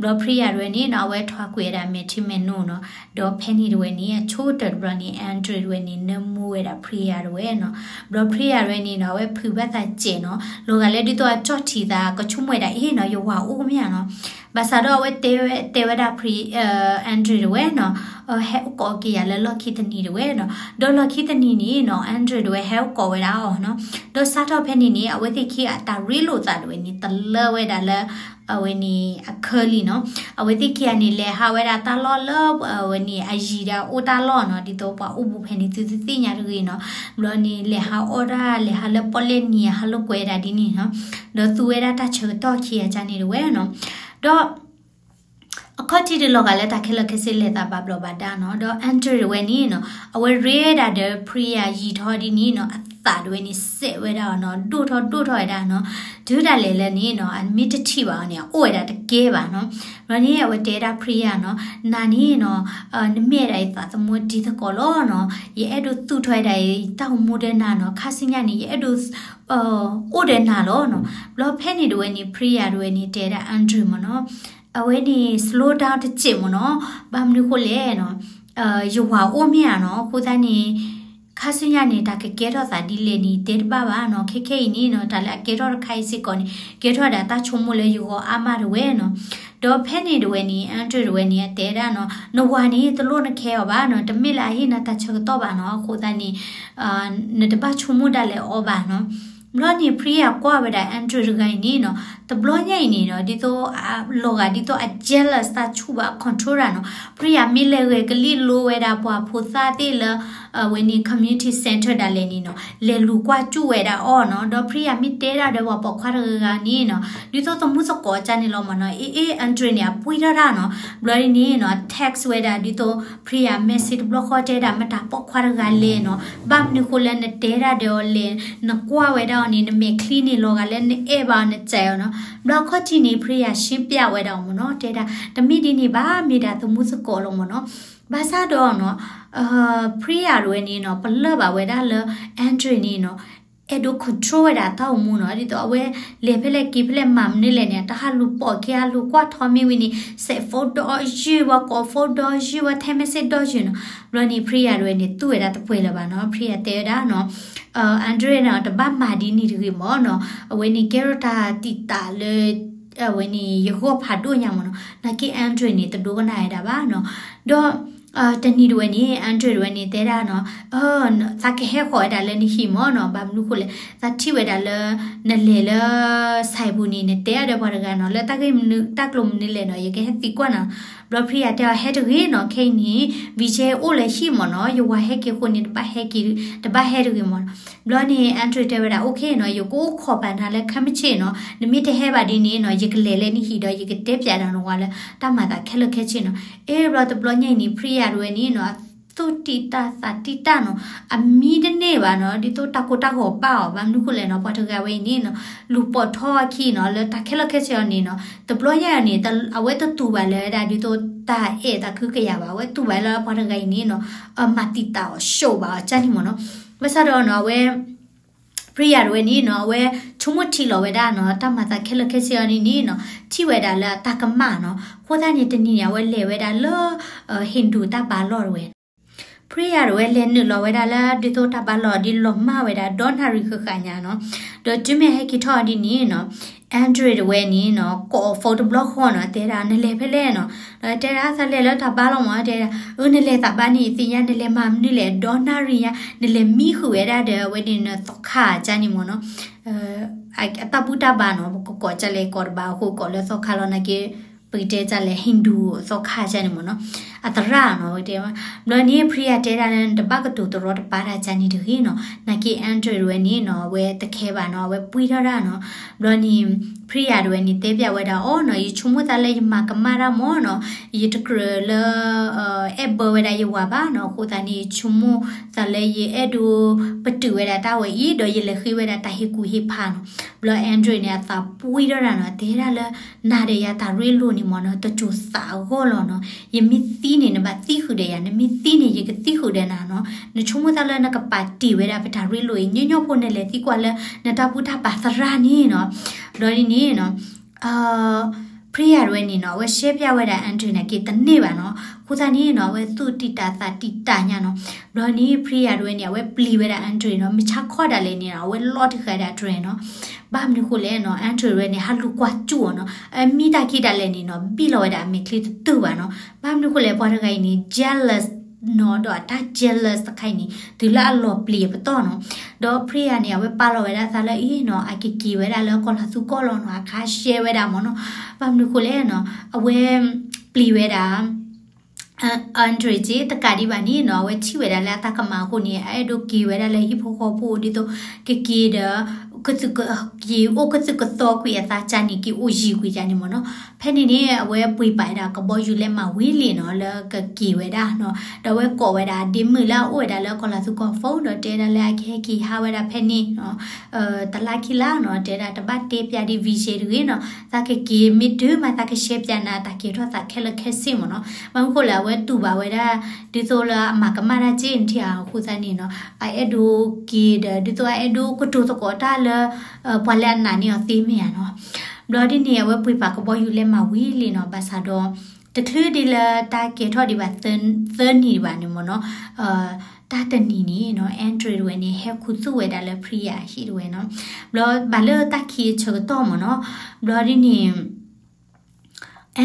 ဘျီ Priya တဝဲန့ၣ်နီၤ အဝဲထွါကွံာ်ဝဲဒၣ်မဲာ်ထံမဲာ်နိနီၤ ဒီးဖဲန့ၣ်တဝဲန့ၣ် အဆိကတၢၢ်တဘျီန့ၣ် Andrew တဝဲန့ၣ် နၢမူဝဲဒၣ် Priya တဝဲနီၤ. ဘျီ Priya တဝဲန့ၣ်နီၤ အဝဲဖုးဘၣ်သးစဲးနီၤ လီၤဂာ်လၢဒ်သိးအကၠီၣ်ထံသး ကဆိကမိၣ်ဝဲဒၣ်အ့ၣ်နီၤ ယဝၤအိၣ်မ့ၢ်ဧါနီၤ. ဘၣ်ဆၣ်ဒီးအဝဲတဲဝဲဒၣ် Andrew တဝဲနီၤ ဟဲအိၣ်ကိးက့ၤယၤလၢလီၢ်ခံတနံၤတဝဲနီၤ. ဒီးလီၢ်ခံတနံၤန့ၣ်နီၤ Andrew တဝဲဟဲအိၣ်ကိးဝဲဒၣ်အီၤနီၤ. ဒီးစးထီၣ်ဖဲန့ၣ်န့ၣ် အဝဲသ့ၣ်ခံဂၤအတၢ်ရ့လိာ်သးတဝဲန့ၣ် တလၢဝဲဒၣ်လၢ အဝဲန့ၣ်အခၢလံနီၤ. အဝဲသ့ၣ်ခံဂၤန့ၣ် လဲၤဟးဝဲဒၣ်တၢ်လီၢ်လၢ အဝဲန့ၣ်အယံၤဒၣ်အိၣ်တၢ်လီၢ်နီၤ ဒ်သိးပှၤအိၣ်ဘူးဖဲန့ၣ် သုသုသ့ၣ်ညါတဂ့ၤနီၤ. ဘျီန့ၣ် လဲၤဟးအီၣ်ဒၣ် လဲၤဟးလၢပီၣ်လဲၣ်နံၤ ဟးလိာ်ကွဲဒၣ်ဒ်န့ၣ်နီၤ. ဒီးသူဝဲဒၣ်တၢ်ဆၢကတီၢ်ခံဂၤန့ၣ်တဝဲနီၤ. ဒီး အခီၣ်ထံးတလီၤဂာ်လၢတၢ်ခဲလၢာ်ခဲဆ့လဲၤသးဘၣ်ဘျီးဘၣ်ဒါနီၤ. ဒီး Andrew တဝဲန့ၣ်နီၤ အဝဲရ့ဒၣ်ဒီး Priya ယံာ်ထီၣ်ဒ်န့ၣ်နီၤ အသးတဝဲန့ၣ် စဲးဝဲဒၣ်အီၤနီၤ ဒိၣ်ထီၣ်ဒိၣ်ထီၣ်ဝဲဒၣ်နီၤ. တုၤဒၣ်လဲာ်လၢန့ၣ်နီၤ အမ့ၢ်တထံၣ်ဘၣ်အီၤန့ၣ် အအိၣ်ဝဲဒၣ်တကဲဘၣ်နီၤ. ဘျီန့ၣ် အဝဲတဲဒၣ် Priya နီၤ နၤန့ၣ်နီၤ နမ့ၢ်ဝဲဒၣ်ယသးသမူဒ်သကိးလီၤနီၤ. ယအဲၣ်ဒိးသူၣ်ထီၣ်ဝဲဒၣ်ယတၢ်အိၣ်မူဒီးနၤနီၤ ခါဆူညါန့ၣ် ယအဲၣ်ဒိး အိၣ်ဒီးနၤလီၤနီၤ. ဘျီဖဲန့ၣ်တဝဲန့ၣ် Priya တဝဲန့ၣ် တဲဒၣ် Andrew မ့ၢ်နီၤ အဝဲန့ၣ် slow down တစဲးမ့ၢ်နီၤ. ဘၣ်မနုၤဃိလဲၣ်နီၤ ယဝၤအိၣ်မ့ၢ်ဧါနီၤ. အဃိသတးန့ၣ် ခါဆူညါန့ၣ် တၢ်ကကဲထီၣ်သးဒ်လဲၣ်န့ၣ် တဲတဘၣ်ဘၣ်နီၤ. ခဲခဲအံၤန့ၣ်နီၤ တၢ်လၢအကဲထီၣ်တခါအံၤစ့ၢ်ကီးန့ၣ် ကဲထီၣ်ဒၣ်တၢ်ဆိကမိၣ်လၢယဂီၢ်အါမးတဝဲနီၤ. ဒီးဖဲန့ၣ်တဝဲန့ၣ် Andrew တဝဲန့ၣ် အတဲဒၣ်နီၤ နဝၤန့ၣ် တလိၣ်နခဲအီၤဘၣ်နီၤ. တမ့ၢ်လၢအဟ့ၣ်နၤတၢ်ဆၢကတီၢ်ဘၣ်နီၤ. အဃိသတးန့ၣ် နတဘၣ်ဆိကမိၣ်ဒၣ်လဲာ်အီၤဘၣ်နီၤ. ဘျီန့ၣ် Priya ကွၢ်ဝဲဒၣ် Andrew တဂၤအံၤန့ၣ်နီၤ တဘျီညါအံၤန့ၣ်နီၤ ဒ်သိး လီၤဂာ်ဒ်သိးအ jealous တၢ်ဆူၣ်ဘၣ် အ control တၢ်နီၤ. Priya မ့ၢ်လဲၤဂဲၤကလံၣ်လိဝဲဒၣ်ပှၤဖိသၣ်သ့ၣ်လၢ အဝဲန့ၣ် community center ဒၣ်လဲာ်န့ၣ်နီၤ လဲၤလူၤကွၢ်စူၣ်ဝဲဒၣ်အီၤနီၤ. ဒီး Priya မ့ၢ်တဲဒၣ်ဒီးပှၤပိာ်ခွါတဂၤဂၤန့ၣ်နီၤ ဒ်သိးသမူသကိးကၢ်န့ၣ်လီၤမ့ၢ်နီၤ အ့ အ့ Andrew န့ၣ် အပှံၢ်ထီၣ်တၢ်နီၤ. ဘျီဒ်န့ၣ်နီၤ text ဝဲဒၣ်ဒ်သိး Priya message တဘျီဃီ တဲဒၣ်မတၤပိာ်ခွါတဂၤလဲၣ်နီၤ. ဘၣ်မနုၤဃိလၢနတဲဒၣ်ဒီးအီၤလဲၣ် နကွၢ်ဝဲဒၣ်အီၤန့ၣ် နမဲာ်ချံန့ၣ် လီၤဂာ်လၢနအဲၣ်ဘၣ်အီၤ နစဲးအီၤနီၤ. ဘျီခီၣ်ထံးန့ၣ် Priya ရှင်းပြဝဲဒၣ်အီၤမ့ၢ်နီၤ တဲဒၣ် တမ့ၢ်ဒ်န့ၣ်ဘၣ် မ့ၢ်ဒၣ်သမူသကိးလီၤမ့ၢ်နီၤ. ဘၣ်ဆၣ်ဒီးနီၤ Priya တဝဲန့ၣ်နီၤ ပလၢၢ်ဘၣ်ဝဲဒၣ်လၢ Andrew န့ၣ်နီၤ အဲၣ်ဒိး control ဝဲဒၣ်တၢ်အိၣ်မူနီၤ. ဒ်သိးအဝဲလဲၤဖဲလဲၣ်က့ၤဖဲလဲၣ်မၤမနုၤလဲၣ်န့ၣ် တၢ်ဟးလူၤပိာ်ခံ ဟးလူၤကွၢ်ထီမ့ၢ်ဝံၤန့ၣ် စဲး phone ဒီးယုၢ်ဝဲ ကိး phone ဒီးယုၢ်ဝဲ text message ဒီးယုၢ်နီၤ. ဘျီန့ၣ် Priya တဝဲန့ၣ် သူဝဲဒၣ်တပှဲၤလၢၤဘၣ်နီၤ. Priya တဲဝဲဒၣ်နီၤ Andrew နီၤ တဘၣ်မၤဒ်န့ၣ်တဂ့ၤမ့ၢ်နီၤ. အဝဲန့ၣ်ကဲထီၣ်တၢ်တံာ်တာ်လၢ အဝဲန့ၣ်ယဂီၢ်ဖးဒိၣ်ညါမ့ၢ်နီၤ. နာ်က့ Andrew န့ၣ် တဒိကနၣ်ဝဲဒၣ်ဘၣ်နီၤ. ဒီး တနံၤတဝဲန့ၣ် Andrew တဝဲန့ၣ် တဲဒၣ်နီၤ သးကဟဲဃီၤဝဲဒၣ်လၢနဟံၣ်မ့ၢ်နီၤ. ဘၣ်မနုၤဃိလဲၣ် သးထံၣ်ဝဲဒၣ်လၢ နလဲၤလၢ စဲးပူၤန့ၣ် နတဲအါဒီးပှၤတဂၤနီၤ လၢတၢ်ဂ့ၢ်မနုၤ တၢ်ကျိၤမနုၤလဲၣ်နီၤ ယကဟဲသံကွၢ်နၤ. ဘျီ Priya တဲအီၤ ဟဲတဂ့ၤနီၤ ခဲအံၤန့ၣ် Vijay အိၣ်လၢဟံၣ်မ့ၢ်နီၤ ယဝၤဟဲက့ၤအဃိန့ၣ် တဘၣ်ဟဲက့ၤ တဘၣ်ဟဲတဂ့ၤမ့ၢ်နီၤ. ဘျီန့ၣ် Andrew တဲဝဲဒၣ် okay နီၤ ယကအိၣ်ခိးပာ်နၤလၢခဲမုၢ်ဆ့ၣ်နီၤ နမ့ၢ်တဟဲဘၣ်ဒ်န့ၣ်နီၤ ယကလဲၤလၢနဟံၣ်ဒီး ယကတဲပျးဒီးနဝၤလၢတၢ်မၤသးခဲလၢာ်ခဲဆ့နီၤ. အ့ ဘျီတဘျီညါအံၤန့ၣ် Priya တဝဲန့ၣ်နီၤ သူၣ်တံာ်တာ်သးတံာ်တာ်နီၤ အမံတန့ၢ်ဘၣ်နီၤ ဒ်သိးတၢ်ကိၢ်တၢ်ဂီၤဘၣ်အီၤ ဘၣ်မနုၤဃိလဲၣ်နီၤ ပှၤတဂၤဝဲအံၤန့ၣ်နီၤ လူၤပိာ်ထီၣ်အခံနီၤ လၢတၢ်ခဲလၢာ်ခဲဆ့အီၤန့ၣ်နီၤ တဘျီညါအံၤန့ၣ် အဝဲတတူၢ်ဘၣ်လၢဒၣ်ဒ်သိးတၢ်အဲၣ်တၢ်ကဟုကယာ်ဘၣ် အဝဲတူၢ်ဘၣ်လၢပှၤတဂၤအံၤန့ၣ်နီၤ မၤတံာ်တာ်အီၤ ရှုံးဘၣ်အီၤကၢ်န့ၣ်မ့ၢ်နီၤ. ဘၣ်ဆၣ်ဒီးနီၤ အဝဲ Priya တဝဲန့ၣ်နီၤ အဝဲဆိကမိၣ်ထံလီၤဝဲဒၣ်နီၤ တၢ်မၤသးခဲလၢာ်ခဲဆ့အီၤန့ၣ်န့ၣ်နီၤ ထံၣ်ဝဲဒၣ်လၢအတၢ်ကမၣ်နီၤ အဃိသတးန့ၣ် တနံၤန့ၣ် အဝဲလဲၤဝဲဒၣ်လၢ Hindu တၢ်ဘါလီၢ်တဝဲ Priya တဝဲလဲၤနုာ်လီၤဝဲဒၣ်လၢဒ်သိးတၢ်ဘါလီၢ်ဒ်လီၤမၢ်ဝဲဒၣ်ဒီနၣ်ရံၣ်ဃၣ်ဃၣ်ညါနီၤ. ဒီးတုၤမ့ၢ်ဟဲက့ၤထီၣ်ဒ်န့ၣ်နီၤ Andrew တဝဲန့ၣ်နီၤ ကိး phone တဘျီဃီနီၤ တဲဒၣ်နလဲၤဖဲလဲၣ်နီၤ. ဒီးတဲဒၣ်သးလဲၤလၢတၢ်ဘါလီၢ်မး တဲဒၣ် အၢ နလဲၤသးဘါန့ၣ် ယသ့ၣ်ညါ နလဲၤမၤမနုၤလဲၣ် ဒီနၣ်ရံၣ်ညါ နလဲၤမံဃုာ်ဝဲဒၣ်ဒီး အဝဲန့ၣ်နသီခါကါန့ၣ်မးနီၤ အတၢ်ဘူၣ်တၢ်ဘါနီၤ ပကကိးကလဲၣ်ကိးတဘါအဃိကိးလၢသီခါလီၤ နာ်က့ ပကတဲကလဲၣ် Hindu သီခါကါန့ၣ်မးနီၤ အသရၣ်နီၤ တဲဝဲ ဘျီန့ၣ် Priya တဲဒၣ်လၢနတဘၣ်ကတိၤတရီတပါတၢ်ကါန့ၣ်တဂ့ၤနီၤ နာ်က့ Andrew တဝဲန့ၣ်နီၤ အဝဲတခဲဘၣ်နီၤ အဝဲပှံထီၣ်ဒၣ်နီၤ ဘျီန့ၣ် Priya တဝဲန့ၣ် တဲပျးဝဲဒၣ်အီၤနီၤ ယဆိကမိၣ်သးလၢယမၤကမၣ်တၢ်မးနီၤ ယတကြၢးလၢ အဲၣ်ဘၢဝဲဒၣ်ယဝၤဘၣ်နီၤ အဃိသတးန့ၣ် ယဆိကမိၣ်သးလၢယအဲၣ်ဒိးပတုာ်ဝဲဒၣ်တၢ်ဝဲအံၤ ဒီးယလဲၤဃ့ဝဲဒၣ်တၢ်ဟ့ၣ်ကူၣ်ဟ့ၣ်ဖးနီၤ. ဘျီ Andrew န့ၣ် အသးပှံထီၣ်ဒၣ်နီၤ တဲဒၣ်လၢ နၤဒီးယၤတၢ်ရ့လိာ်န့ၣ်မးနီၤ တစိၤသးအဂီၢ်လီၤနီၤ ယမ့ၢ်သံန့ၣ် နဘၣ်သံဃုာ်ဒီးယၤ နမ့ၢ်သံန့ၣ် ယကသံဃုာ်ဒီးနၤနီၤ နဆိကမိၣ်သးလၢနကပာ်တ့ၢ်ဝဲဒၣ်ပတၢ်ရ့လိာ်အံၤ ညီညီဖိနလဲၤသံကွၢ်လၢ နတၢ်ဘူၣ်တၢ်ဘါသရၣ်န့ၣ်နီၤ. ဘျီဒ်န့ၣ်နီၤ Priya တဝဲန့ၣ်နီၤ အဝဲရှဲပျးဝဲဒၣ် Andrew နာ်က့တန့ၢ်ဘၣ်နီၤ အဃိသတးန့ၣ်နီၤ အဝဲသူၣ်တံာ်တာ်သးတံာ်တာ်ညါနီၤ. ဘျီန့ၣ် Priya တဝဲန့ၣ် အဝဲပျံၤဝဲဒၣ် Andrew နီၤ မုၢ်ဆါခီဒၣ်လဲာ်န့ၣ်နီၤ အဝဲလီၤတဃာ်ဒၣ် train နီၤ. ဘၣ်မနုၤဃိလဲၣ်နီၤ Andrew တဝဲန့ၣ် ဟးလူၤကွၢ်စူၣ်အီၤနီၤ အမံတၢ်ခံဒၣ်လဲာ်န့ၣ်နီၤ ဘံၣ်လီၤဝဲဒၣ်အမဲာ်ချံတတုာ်ဘၣ်နီၤ. ဘၣ်မနုၤဃိလဲၣ် ပှၤတဂၤအံၤန့ၣ် jealous နီၤ ဒီးအတၢ် jealous တခါအံၤန့ၣ် တုၤလၢအလီၤပျံၤအပတီၢ်နီၤ. ဒီး Priya န့ၣ် အဝဲပာ်လီၤဝဲဒၣ်သးလၢအံၤနီၤ အကက့ၤဝဲဒၣ်လၢကီၢ်လၤသူကီၢ်လီၤနီၤ အခါရှဲဝဲဒၣ်မးနီၤ. ဘၣ်မနုၤဃိလဲၣ်နီၤ အဝဲပျံၤဝဲဒၣ် Andrew က့ တကးဒံးဘၣ်န့ၣ်နီၤ အဝဲထံၣ်ဝဲဒၣ်လၢအတၢ်ကမၣ်အဃိန့ၣ် အအဲၣ်ဒိးက့ၤဝဲဒၣ်လၢဟံၣ်ဖိဃီဖိဒ်သိး ကက့ၤဒီး က့ၤအိၣ်ကသုၣ်ကသီကွံာ်အသးကါန့ၣ် က့ၤအိၣ်ယံၤကွံာ်ကါန့ၣ်မးနီၤ. ဖဲန့ၣ်န့ၣ် အဝဲပှ့ၤပာ်ဝဲဒၣ်ကဘီယူၤလဲးမးဝံၤလံနီၤ လၢကက့ၤဝဲဒၣ်နီၤ ဒီးအဝဲကိးဝဲဒၣ်ဒ့မုၣ်လၢအအိၣ်ဝဲဒၣ်လၢကီၢ်လၤသူကီၢ် phone ဒီးတဲဒၣ်လၢအကဟဲက့ၤဟးဝဲဒၣ်ဖဲန့ၣ်နီၤ တလါခံလါနီၤ တဲဒၣ်တဘၣ်တဲပျးဒ် visa တဂ့ၤနီၤ သးကက့ၤမ့ၢ်တုၤမး သးကရှဲပျးနၤ တၢ်ကဲထီၣ်သးခဲလၢာ်ခဲဆ့မးနီၤ. ဘၣ်မနုၤဃိလဲၣ် အဝဲတူၢ်ဘၣ်ဝဲဒၣ် ဒ်သိးလၢအမၤကမၣ်တၢ်က့ၢ်နထံၣ်ဧါ အဃိသတးန့ၣ်နီၤ အအဲၣ်ဒိးက့ၤဒီး ဒ်သိးအအဲၣ်ဒိးကတိၤသကိးတၢ်လၢ ပှၤလၢအနာ်န့ၢ်အီၤသ့မ့ၢ်ဧါနီၤ. ဘျီဒ်န့ၣ် အဝဲပှ့ၤပာ်ကဘီယူၤလဲးမးဝံၤလံနီၤ ဘၣ်ဆၣ်ဒီး တချုးဒ်လၢတၢ်ကဲထီၣ်ဒံးဘၣ် သၢနံၣ်ဒံးဘၣ်န့ၣ်မးနီၤ တၢ်တနံၤန့ၣ်နီၤ Andrew တဝဲန့ၣ် ဟဲခူသူၣ်ဝဲဒၣ်လၢ Priya အဟံၣ်တဝဲနီၤ. ဘျီဘၣ်လၢတၢ်ခံအဆၢကတီၢ်မးနီၤ ဘျီဒ်န့ၣ်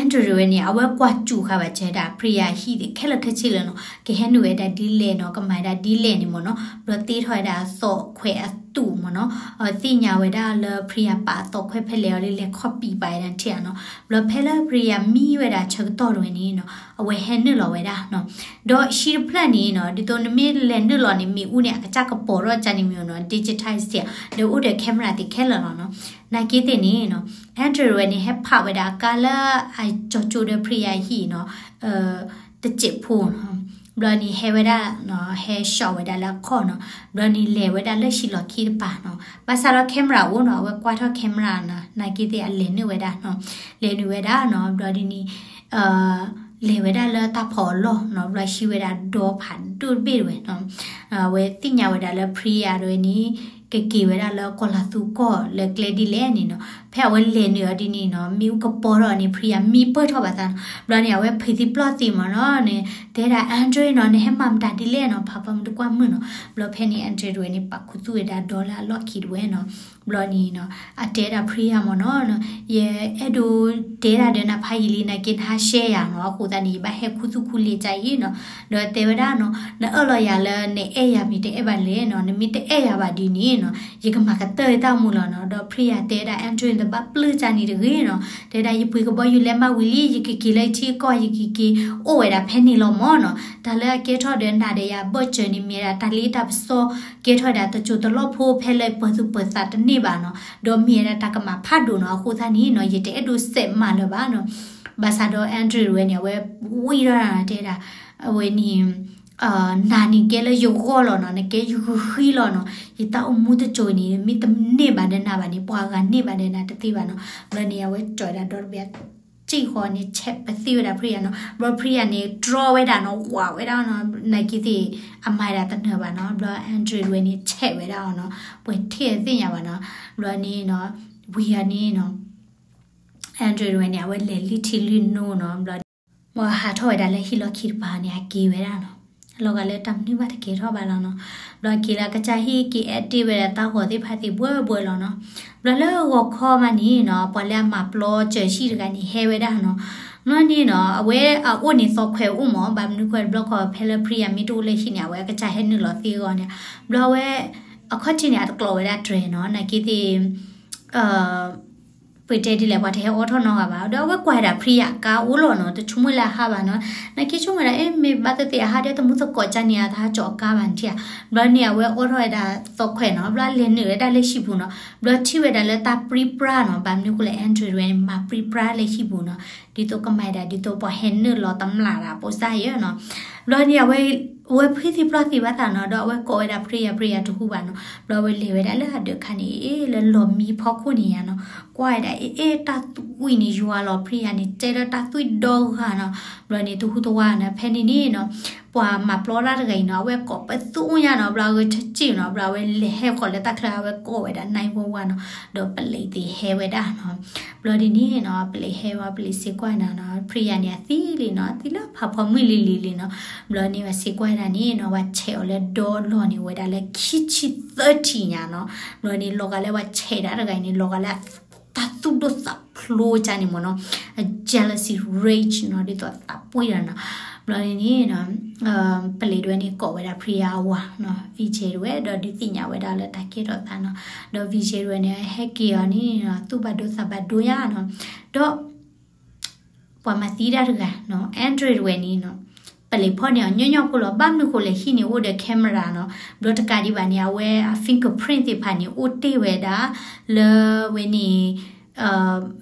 Andrew တဝဲန့ၣ် အဝဲကွၢ်စူၣ်ဃာ်ဘၣ်စၢၤဒၣ် Priya အဟံၣ်ခဲလၢာ်ခဲဆ့လၢာ်နီၤ ကဟဲနုာ်ဝဲဒၣ်ဒ်လဲၣ်နီၤ ကမၤဒၣ်ဒ်လဲၣ်န့ၣ်မးနီၤ. ဘျီတ့ထီၣ်ဝဲဒၣ်အသီၣ်ခွဲးအသူးမးနီၤ သ့ၣ်ညါဝဲဒၣ်လၢ Priya ပာ်အသီၣ်ခွဲးဖဲလဲၣ်အီၤလၢလဲၤခီပံာ်ပာ်ဝဲဒၣ်ထံၣ်ဧါနီၤ. ဘျီဖဲလၢ Priya မံဝဲဒၣ်ဆၢကတီၢ်တဝဲန့ၣ်နီၤ အဝဲဟဲနုာ်လီၤဝဲဒၣ်နီၤ. ဒီးဟံၣ်တဖျၢၣ်န့ၣ်နီၤ ဒ်သိးနမ့ၢ်လဲၤနုာ်လီၤန့ၣ် မ့ၣ်အူန့ၣ် အကစၢ်ကပီၤထီၣ်ကါန့ၣ်မ့ၢ်နီၤ digitize စ့ၢ် ဒီးအိၣ်ဒီး camera သ့ၣ်ခဲလၢာ်လီၤနီၤ. နာ်က့သ့ၣ်န့ၣ်နီၤ Andrew တဝဲန့ၣ် ဟဲဖးဝဲဒၣ်အကါလၢအကၠီၤကၠိဒီး Priya အဟံၣ်နီၤ တစဲးဖိနီၤ. ဘျီန့ၣ်ဟဲဝဲဒၣ်နီၤ ဟဲဆှီဝဲဒၣ်လၢအခီၣ်နီၤ. ဘျီန့ၣ်လဲၤဝဲဒၣ်လၢဟံၣ်လီၢ်ခံတပၤနီၤ. ဘၣ်ဆၣ်ဒီး camera အိၣ်နီၤ အဝဲကွၢ်ထီၣ် camera နီၤ နာ်က့သ့ၣ်အလဲၤနုာ်ဝဲဒၣ်နီၤ. လဲၤနုာ်ဝဲဒၣ်နီၤ ဘျီဒ်န့ၣ် လဲၤဝဲဒၣ်လၢတၢ်ဖီအလီၢ်နီၤ ဘျီဟံးဝဲဒၣ်ဒီဖးဒိၣ်တဘ့ၣ်တဝဲနီၤ. အဝဲသ့ၣ်ညါဝဲဒၣ်လၢ Priya တဝဲန့ၣ် ကက့ၤဝဲဒၣ်လၢကီၢ်လၤသူကီၢ်လၢကျဲဒ်လဲၣ်န့ၣ်နီၤ. ဖဲအဝဲလဲၤနုာ်အီၤဒ်န့ၣ်နီၤ မ့ၣ်အူကပီၤထီၣ်န့ၣ် Priya မံပၢၢ်ထီၣ်ဘၣ်သးနီၤ. ဘျီန့ၣ် အဝဲဖံးသံပျီၢ်သံမးနီၤန့ၣ် တဲဒၣ် Andrew နီၤ နဟဲမၤမတၤဒ်လဲၣ်နီၤ ဖးဖီမုၢ်တကွၢ်မုၢ်နီၤ. ဘျီဖဲန့ၣ် Andrew တဝဲန့ၣ် ပာ်ခူသူၣ်ဝဲဒၣ်ဒီလၢအလီၢ်ခံတဝဲနီၤ. ဘျီန့ၣ်နီၤ အတဲဒၣ် Priya မးနီၤ ယအဲၣ်ဒိးတဲဒၣ်ဒီးနၤဖးယံာ်လံ နာ်က့နဟါရှဲယၤနီၤ အဃိသတးန့ၣ် ယဘၣ်ဟဲခူသူၣ်ခူလံာ်ကါအံၤနီၤ. ဒီးတဲဝဲဒၣ်နီၤ နအၢၣ်လီၤယၤလၢနအဲၣ်ယၤမ့ၢ်တအဲၣ်ဘၣ်လဲၣ်နီၤ နမ့ၢ်တအဲၣ်ယၤဘၣ်ဒ်န့ၣ်နီၤ ယကမၤကတၢၢ်တၢ်မူလီၤနီၤ. ဒီး Priya တဲဒၣ် Andrew တဘၣ်ပျုၢ်ကါန့ၣ်တဂ့ၤနီၤ တဲဒၣ်ယပှ့ၤကဘီယူၤလဲးမးဝံၤလံ ယကက့ၤလၢယထံကီၢ် ယကက့ၤအိၣ်ဝဲဒၣ်ဖဲန့ၣ်လီၤမးနီၤ. တၢ်လၢအကဲထီၣ်ဒီးနၤဒီးယၤဘၢၣ်စၢၤန့ၣ် မ့ၢ်ဒၣ်တၢ်လ့တၢ်ပစီ ကဲထီၣ်ဝဲဒၣ်တစိၤတလီၢ်ဖိဖဲလၢပၢၤသူၣ်ပၢၤသးတန့ၢ်ဘၣ်နီၤ ဒီးမ့ၢ်ဝဲဒၣ်တၢ်ကမၣ်ဖးဒိၣ်နီၤ အဃိသတးန့ၣ်နီၤ ယတအဲၣ်ဒိးစဲးမၤလၢၤဘၣ်နီၤ. ဘၣ်ဆၣ်ဒီး Andrew တဝဲန့ၣ် အဝဲဝံၤဒီးတဲဒၣ် အဝဲန့ၣ် နၤန့ၣ်ကဲလၢယဂီၢ်လီၤနီၤ နကဲယဂုၤဃံလီၤနီၤ ယတၢ်အိၣ်မူတစိၤန့ၣ် မ့ၢ်တန့ၢ်ဘၣ်ဒီးနၤဘၣ်န့ၣ် ပှၤဂၤန့ၢ်ဘၣ်ဒီးနၤတသ့ဘၣ်နီၤ. ဘျီန့ၣ် အဝဲကၠီဝဲဒၣ်ဒီတဘ့ၣ် စ့ၢ်ဃီန့ၣ် ဆဲးပသံဝဲဒၣ် Priya နီၤ. ဘျီ Priya န့ၣ် တြီဝဲဒၣ်နီၤ ဝးဝဲဒၣ်နီၤ နာ်က့သ့ၣ် အမၤဒၣ်တနၢၤဘၣ်နီၤ. ဘျီ Andrew တဝဲန့ၣ် ဆဲးဝဲဒၣ်အီၤနီၤ ပှဲၤထံၣ်သ့ၣ်ညါဘၣ်နီၤ. ဘျီန့ၣ်နီၤ ဝံၤအီၤန့ၣ်နီၤ Andrew တဝဲန့ၣ် အဝဲလဲၤလံထံလံနိနီၤ ဘျီ မ့ၢ်ဟးထီၣ်ဝဲဒၣ်လၢဟံၣ်လီၢ်ခံတပၤန့ၣ် အက့ၤဝဲဒၣ်နီၤ. လီၤဂာ်လၢတၢ်မနုၤဘၣ်တကဲထီၣ်ဘၣ်လီၤနီၤ. ဘျီက့ၤလၢကစၢ်ဟ့ၣ်က့ၤ update ဝဲဒၣ်တၢ်ဂီၤသ့ၣ်တဖၣ်သ့ၣ်ဘှဲဘှဲလီၤနီၤ. ဘျီလၢဂီၤခီမးန့ၣ်နီၤ ပှၤလၢအမၤပျီစၢၤဟံၣ်တဂၤန့ၣ် ဟဲဝဲဒၣ်နီၤ. ဘျီန့ၣ်နီၤ အဝဲအအိၣ်န့ၣ်သီခွဲးအိၣ်မး ဘၣ်မနုၤဃိ တဘျီဃီဖဲလၢ Priya မ့ၢ်တအိၣ်လၢဟံၣ်န့ၣ် အဝဲအကစၢ်ဟဲနုာ်လီၤသ့အဂီၢ်န့ၣ် ဘျီအဝဲ အခီၣ်ထံးန့ၣ် အတကျိးဝဲဒၣ်တြဲၤနီၤ နာ်က့သ့ၣ် ပတဲဒ်လဲၣ် ပှၤတဟဲအိးထီၣ်နီတဂၤဘၣ် ဒီးအဝဲကွၢ်ဝဲဒၣ် Priya အကါအိၣ်လီၤနီၤ တဆိကမိၣ်လၢအဟးဘၣ်နီၤ နာ်က့ဆိကမိၣ်ဝဲဒၣ် အ့ မ့ၢ်ဘၣ်သ့ၣ်သ့ၣ်အဟးဒီးတမူသကိးကၢ်န့ၣ် အတဟးကၠီၤအကါဘၣ်နထံၣ်ဧါ. ဘျီန့ၣ် အဝဲအိးထီၣ်ဝဲဒၣ်သီခွဲးနီၤ ဘျီလဲၤနုာ်ဝဲဒၣ်လၢဟံၣ်ပူၤနီၤ ဘျီထံၣ်ဝဲဒၣ်လၢတၢ်ပြံပြါနီၤ ဘၣ်မနုၤဃိလဲၣ် Android ဝဲန့ၣ် မၤပြံပြါလၢဟံၣ်ပူၤနီၤ ဒ်သိးကမၤဒၣ် ဒ်သိးပှၤဟဲနုာ်လီၤတမျၢ်ဒၣ် ပိစၢ်ယဲနီၤ ဘျီန့ၣ် အဝဲ ဝဲဖှံသံပျီသံဘၣ်သးနီၤ ဒီးအဝဲကိးဝဲဒၣ် Priya Priya တဟူဘၣ်နီၤ ဘျီဝဲလဲၤဝဲဒၣ်လၢအဒၢးခါန့ၣ် အ့ လၢလီၢ်မံဖီခိၣ်န့ၣ်ယါနီၤ ကွၢ်ဝဲဒၣ် အ့ အ့ တၢ်သွံၣ်န့ၣ်ယွၤလီၤ Priya န့ၣ် တဲလၢတၢ်သွံၣ်ဒီဂၤနီၤ ဘျီန့ၣ် တဟူတဝါနီၤ ဖဲန့ၣ်န့ၣ်နီၤ ပှၤမၤပျီတၢ်တဂၤအံၤနီၤ အဝဲကိးပသူအိၣ်ညါနီၤ ဘျီအဝဲထၢစံၣ်နီၤ ဘျီအဝဲလဲၤဟဲဃီၤလၢတၢ်ချၢ အဝဲကိးဝဲဒၣ် nine one one နီၤ ဒီးပလံးသ့ၣ်ဟဲဝဲဒၣ်နီၤ ဘျီဒ်န့ၣ်နီၤ ပလံးဟဲဝဲ ပလံးစ့ကွၢ်နၤနီၤ Priya န့ၣ် အသံလံနီၤ သံလၢဖးဖီမုၢ်လံၤလံၤလံၤနီၤ ဘျီန့ၣ် ပစ့ကွၢ်ဒၣ်န့ၣ်နီၤ ပှၤဆဲးအီၤလၢဒီလီၢ်န့ၣ် အိၣ်ဝဲဒၣ်လၢခံဆံသၢထံၣ်ညါနီၤ ဘျီန့ၣ် လီၤဂာ်လၢပှၤဆဲးဒၣ်တဂၤအံၤန့ၣ် လီၤဂာ်လၢ တၢ်သူၣ်ဒိၣ်သးဖျိကၢ်န့ၣ်မ့ၢ်နီၤ အ jealousy rage နီၤ ဒ်သိးသးပှံၢ်ဒီးနီၤ ဘျီန့ၣ်နီၤ ပလံးတဝဲန့ၣ် ကိးဝဲဒၣ် Priya အဝၤနီၤ Vijay တဝဲ ဒီးဒုးသ့ၣ်ညါဝဲဒၣ်လၢတၢ်ကဲထီၣ်သးနီၤ ဒီး Vijay တဝဲန့ၣ် ဟဲက့ၤအီၤန့ၣ်နီၤ သူၣ်ဘၣ်ဒိသးဘၣ်ဒိညါနီၤ ဒီး ပှၤမၤသံတၢ်တဂၤနီၤ Android တဝဲန့ၣ်နီၤ ပလံးဖီၣ်န့ၢ်အီၤညီညီဖိလီၤ ဘၣ်မနုၤဃိလဲၣ် ဟံၣ်န့ၣ်အိၣ်ဒီး camera နီၤ ဘျီတကးဒံးဘၣ်န့ၣ် အဝဲအ fingerprint သ့ၣ်တဖၣ်န့ၣ် အိၣ်တ့ၢ်ဝဲဒၣ် လၢဝဲန့ၣ်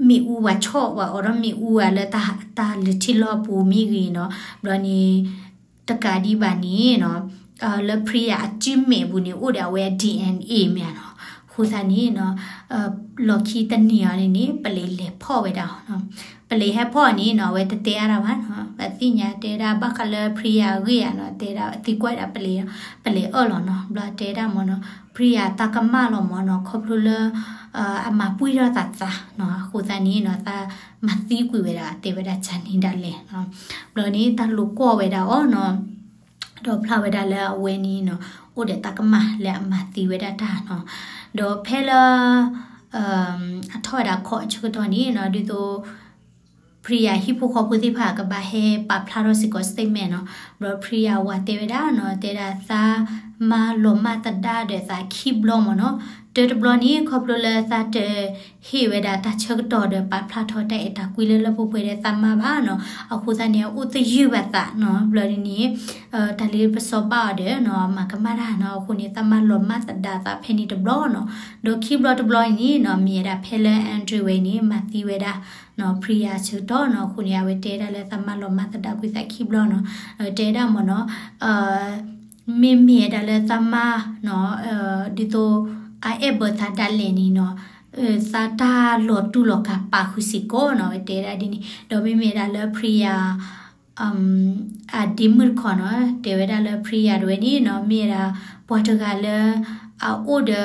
မ့ၣ်အူပှၤဆီၣ် ပှၤအိးထီၣ်မ့ၣ်အူဧါ လၢတၢ်လၢထံလီၢ်ပူၤမ့ၢ်ဂ့ၤနီၤ ဘျီန့ၣ် တကးဒံးဘၣ်န့ၣ်နီၤ လၢ Priya အစုမဲာ်ပူၤန့ၣ် အိၣ်ဒီးအဝဲအ DNA မ့ၢ်နီၤ အဃိသတးန့ၣ်နီၤ လီၢ်ခံတနံၤအံၤန့ၣ်န့ၣ် ပလံးလဲၤဖီၣ်ဝဲဒၣ်နီၤ ပလံးဟဲဖီၣ်န့ၣ်နီၤ အဝဲတတဲအါတၢ်ဘၣ်နီၤ ပသ့ၣ်ညါတဲဒၣ်ဘၣ်ဃးလၢ Priya အဂ့ၢ်ဧါနီၤ တဲဒၣ်သံကွၢ်ဒၣ်ပလံး ပလံးအၢၣ်လီၤနီၤ ဘျီတဲဒၣ်မ့ၢ်နီၤ Priya တၢ်ကမၣ်လီၤမ့ၢ်နီၤ ခီဖျိလၢ အမၤပှံၢ်ထီၣ်သးသးနီၤ အဃိသတးန့ၣ်နီၤ သးမၤသံကွံာ်ဝဲဒၣ် တဲဝဲဒၣ်ကန့ၣ်ဒၣ်လဲာ်နီၤ ဘျီန့ၣ် တၢ်လိာ်ကွီၢ်ဝဲဒၣ်အီၤနီၤ ဒီးဖျါဝဲဒၣ်လၢအဝဲန့ၣ်နီၤ အိၣ်ဒီးတၢ်ကမၣ်လၢအမၤသံဝဲဒၣ်တၢ်နီၤ ဒီးဖဲလၢ အထီၣ်ဝဲဒၣ်ခီအဆၢကတီၢ်န့ၣ်နီၤ ဒ်သိး Priya ဟံၣ်ဖိဃီဖိသ့ၣ်တဖၣ်ကဘၣ်ဟဲပာ်ဖျါထီၣ်စ့ၢ်ကီး statement နီၤ ဘျီ Priya အဝၤတဲဝဲဒၣ်နီၤ တဲဒၣ်သးမၤလီၤမၢ်သဒါဒီးသးခံဘျီမ့ၢ်နီၤ တၢတဘျီန့ၣ် ခီဖျိလၢသးတဟ့ၣ်ဝဲဒၣ်တၢ်ဆၢကတီၢ်ဒီးပာ်ဖျါထီၣ်တၢ်အဲၣ်တၢ်ကွံလၢလၢပှဲၤပှဲၤဒီးသးမါဘၣ်နီၤ အဃိသတးန့ၣ် အိၣ်သယုၢ်ဘၣ်သးနီၤ ဘျီဒ်န့ၣ် တၢ်လၢပစီဘၣ်အီၤဒီးနီၤ မၤကမၣ်တၢ်နီၤ အဃိန့ၣ် သးမၤလီၤမၢ်သဒါသးဖဲန့ၣ်တဘျီနီၤ ဒီးခံဘျီတဘျီအံၤန့ၣ်နီၤ မ့ၢ်ဝဲဒၣ်ဖဲလၢ Android ဝဲအံၤန့ၣ် မၤသံဝဲဒၣ်နီၤ Priya ဆၢကတီၢ်နီၤ အဃိန့ၣ် အဝဲတဲဒၣ်လၢသးမၤလီၤမၢ်သဒါကွံာ်သးခံဘျီနီၤ တဲဒၣ်မ့ၢ်နီၤ မ့မ့ၢ်ဝဲဒၣ်လၢသးမါနီၤ ဒ်သိး အအဲၣ်ဘၢသးဒၣ်လဲာ်န့ၣ်နီၤ သးတၢ်လီၤတူၢ်လီၤကာ်ပာ်ဃုာ်စ့ၢ်ကီးနီၤ ဝဲတဲဒၣ်ဒ်န့ၣ် ဒီးမ့မ့ၢ်ဝဲဒၣ်လၢ Priya အဒ့မုၣ်တခီနီၤ တဲဝဲဒၣ်လၢ Priya တဝဲန့ၣ်နီၤ မ့ၢ်ဝဲဒၣ် ပှၤတဂၤလၢ အအိၣ်ဒီး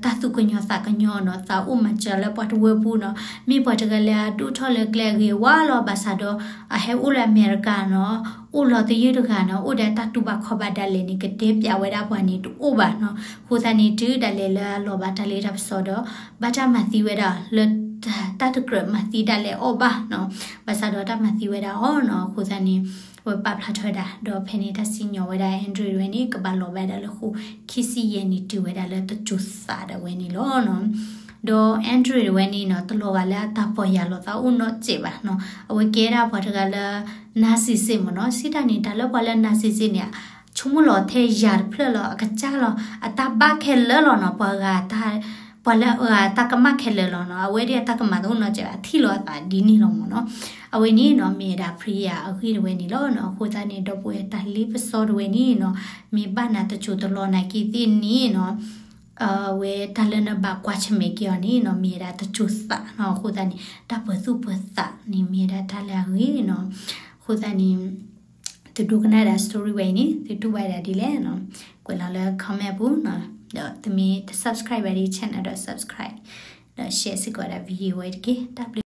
တၢ်သူၣ်ကညီၤသးကညီၤနီၤ သးအိၣ်မၤစၢၤလၢပှၤတဝၢပူၤနီၤ မ့ၢ်ပှၤတဂၤလၢအဒိၣ်ထီၣ်လၢကျဲအဂ့ၤဝါလီၤ ဘၣ်ဆၣ်ဒီး အဟဲအိၣ်လၢအမဲရကၤနီၤ အိၣ်လီၤသယုၢ်တဂၤနီၤ အိၣ်ဒီးတၢ်တူၢ်ဘၣ်ခီၣ်ဘၣ်ဒၣ်လဲာ်န့ၣ် ကတဲပျးဝဲဒၣ်ပှၤန့ၣ်တအိၣ်ဘၣ်နီၤ အဃိသတးန့ၣ် တုၤဒၣ်လဲာ်လၢအလီၤဘၣ်တၢ်လ့တၢ်ပစီဒီး ဘၣ်တၢ်မၤသံဝဲဒၣ်လၢ တၢ်တကြၢးမၤသံဒၣ်လဲာ်အီၤဘၣ်နီၤ ဘၣ်ဆၣ်ဒီးတၢ်မၤသံဝဲဒၣ်အီၤနီၤ အဃိသတးန့ၣ် အဝဲပာ်ဖျါထီၣ်ဝဲဒၣ် ဒီးဖဲန့ၣ်တၢ်စံၣ်ညီၣ်ဝဲဒၣ် Android တဝဲန့ၣ် ကဘၣ်လီၤဘၣ်ဒၣ်လၢဃိာ်ခံဆံယဲၢ်နံၣ်တုၤဝဲဒၣ်လၢတစိၤသးဒၣ်ဝဲန့ၣ်လီၤနီၤ ဒီး Android တဝဲန့ၣ်နီၤ တလီၤဂာ်လၢအတၢ်ပီၢ်ယၢ်လီၤသးအိၣ်နီတစဲးဘၣ်နီၤ အဝဲကဲဒၣ်ပှၤတဂၤလၢ narcissist မ့ၢ်နီၤ စံးတၢ်န့ၣ် တၢ်လၢပှၤလၢ narcissist န့ၣ် ဆိကမိၣ်လီၤထဲယၤတဖျၢၣ်လီၤ အကစၢ်လီၤ အတၢ်ဘၣ်ခဲလၢာ်လီၤနီၤ ပှၤဂၤ ပှၤလၢအဂၤတၢ်ကမၣ်ခဲလၢာ်လီၤနီၤ အဝဲဒၣ်တၢ်ကမၣ်တအိၣ်နီတစဲးဘၣ် အထံၣ်လီၤအသးဒ်န့ၣ်လီၤမ့ၢ်နီၤ အဝဲန့ၣ်နီၤ မ့ၢ်ဝဲဒၣ် Priya အဂ့ၢ်တဝဲန့ၣ်လီၤနီၤ အဃိသတးန့ၣ် ဒီပုၢ်ဝဲၢ်တၢ်လ့ပစီတဝဲန့ၣ်နီၤ မ့ၢ်ဘၣ်နၤတစိၤတလီၤနာ်က့သ့ၣ်န့ၣ်နီၤ အဝဲတၢ်လၢနဘၣ်ကွၢ်ဆၢၣ်မဲာ်က့ၤအီၤန့ၣ်နီၤ မ့ၢ်ဝဲဒၣ်တစိၤသးနီၤ အဃိသတးန့ၣ် တၢ်ပၢၤသူၣ်ပၢၤသးန့ၣ် မ့ၢ်ဝဲဒၣ်တၢ်လၢအဂ့ၤနီၤ အဃိသတးန့ၣ် သုဒိကနၣ်ဒၣ် story ဝဲအံၤန့ၣ် သုတူၢ်ဘၣ်ဒၣ်ဒ်လဲၣ်နီၤ ကွဲးလီၤလၢ comment ပူၤနီၤ ဒီးသုမ့ၢ်တ subscribe ဘၣ်ဒ် channel ဒီး subscribe ဒီး share စ့ၢ်ကီးဒၣ် video ဝဲတက့ၢ် တၢ်ဘျုး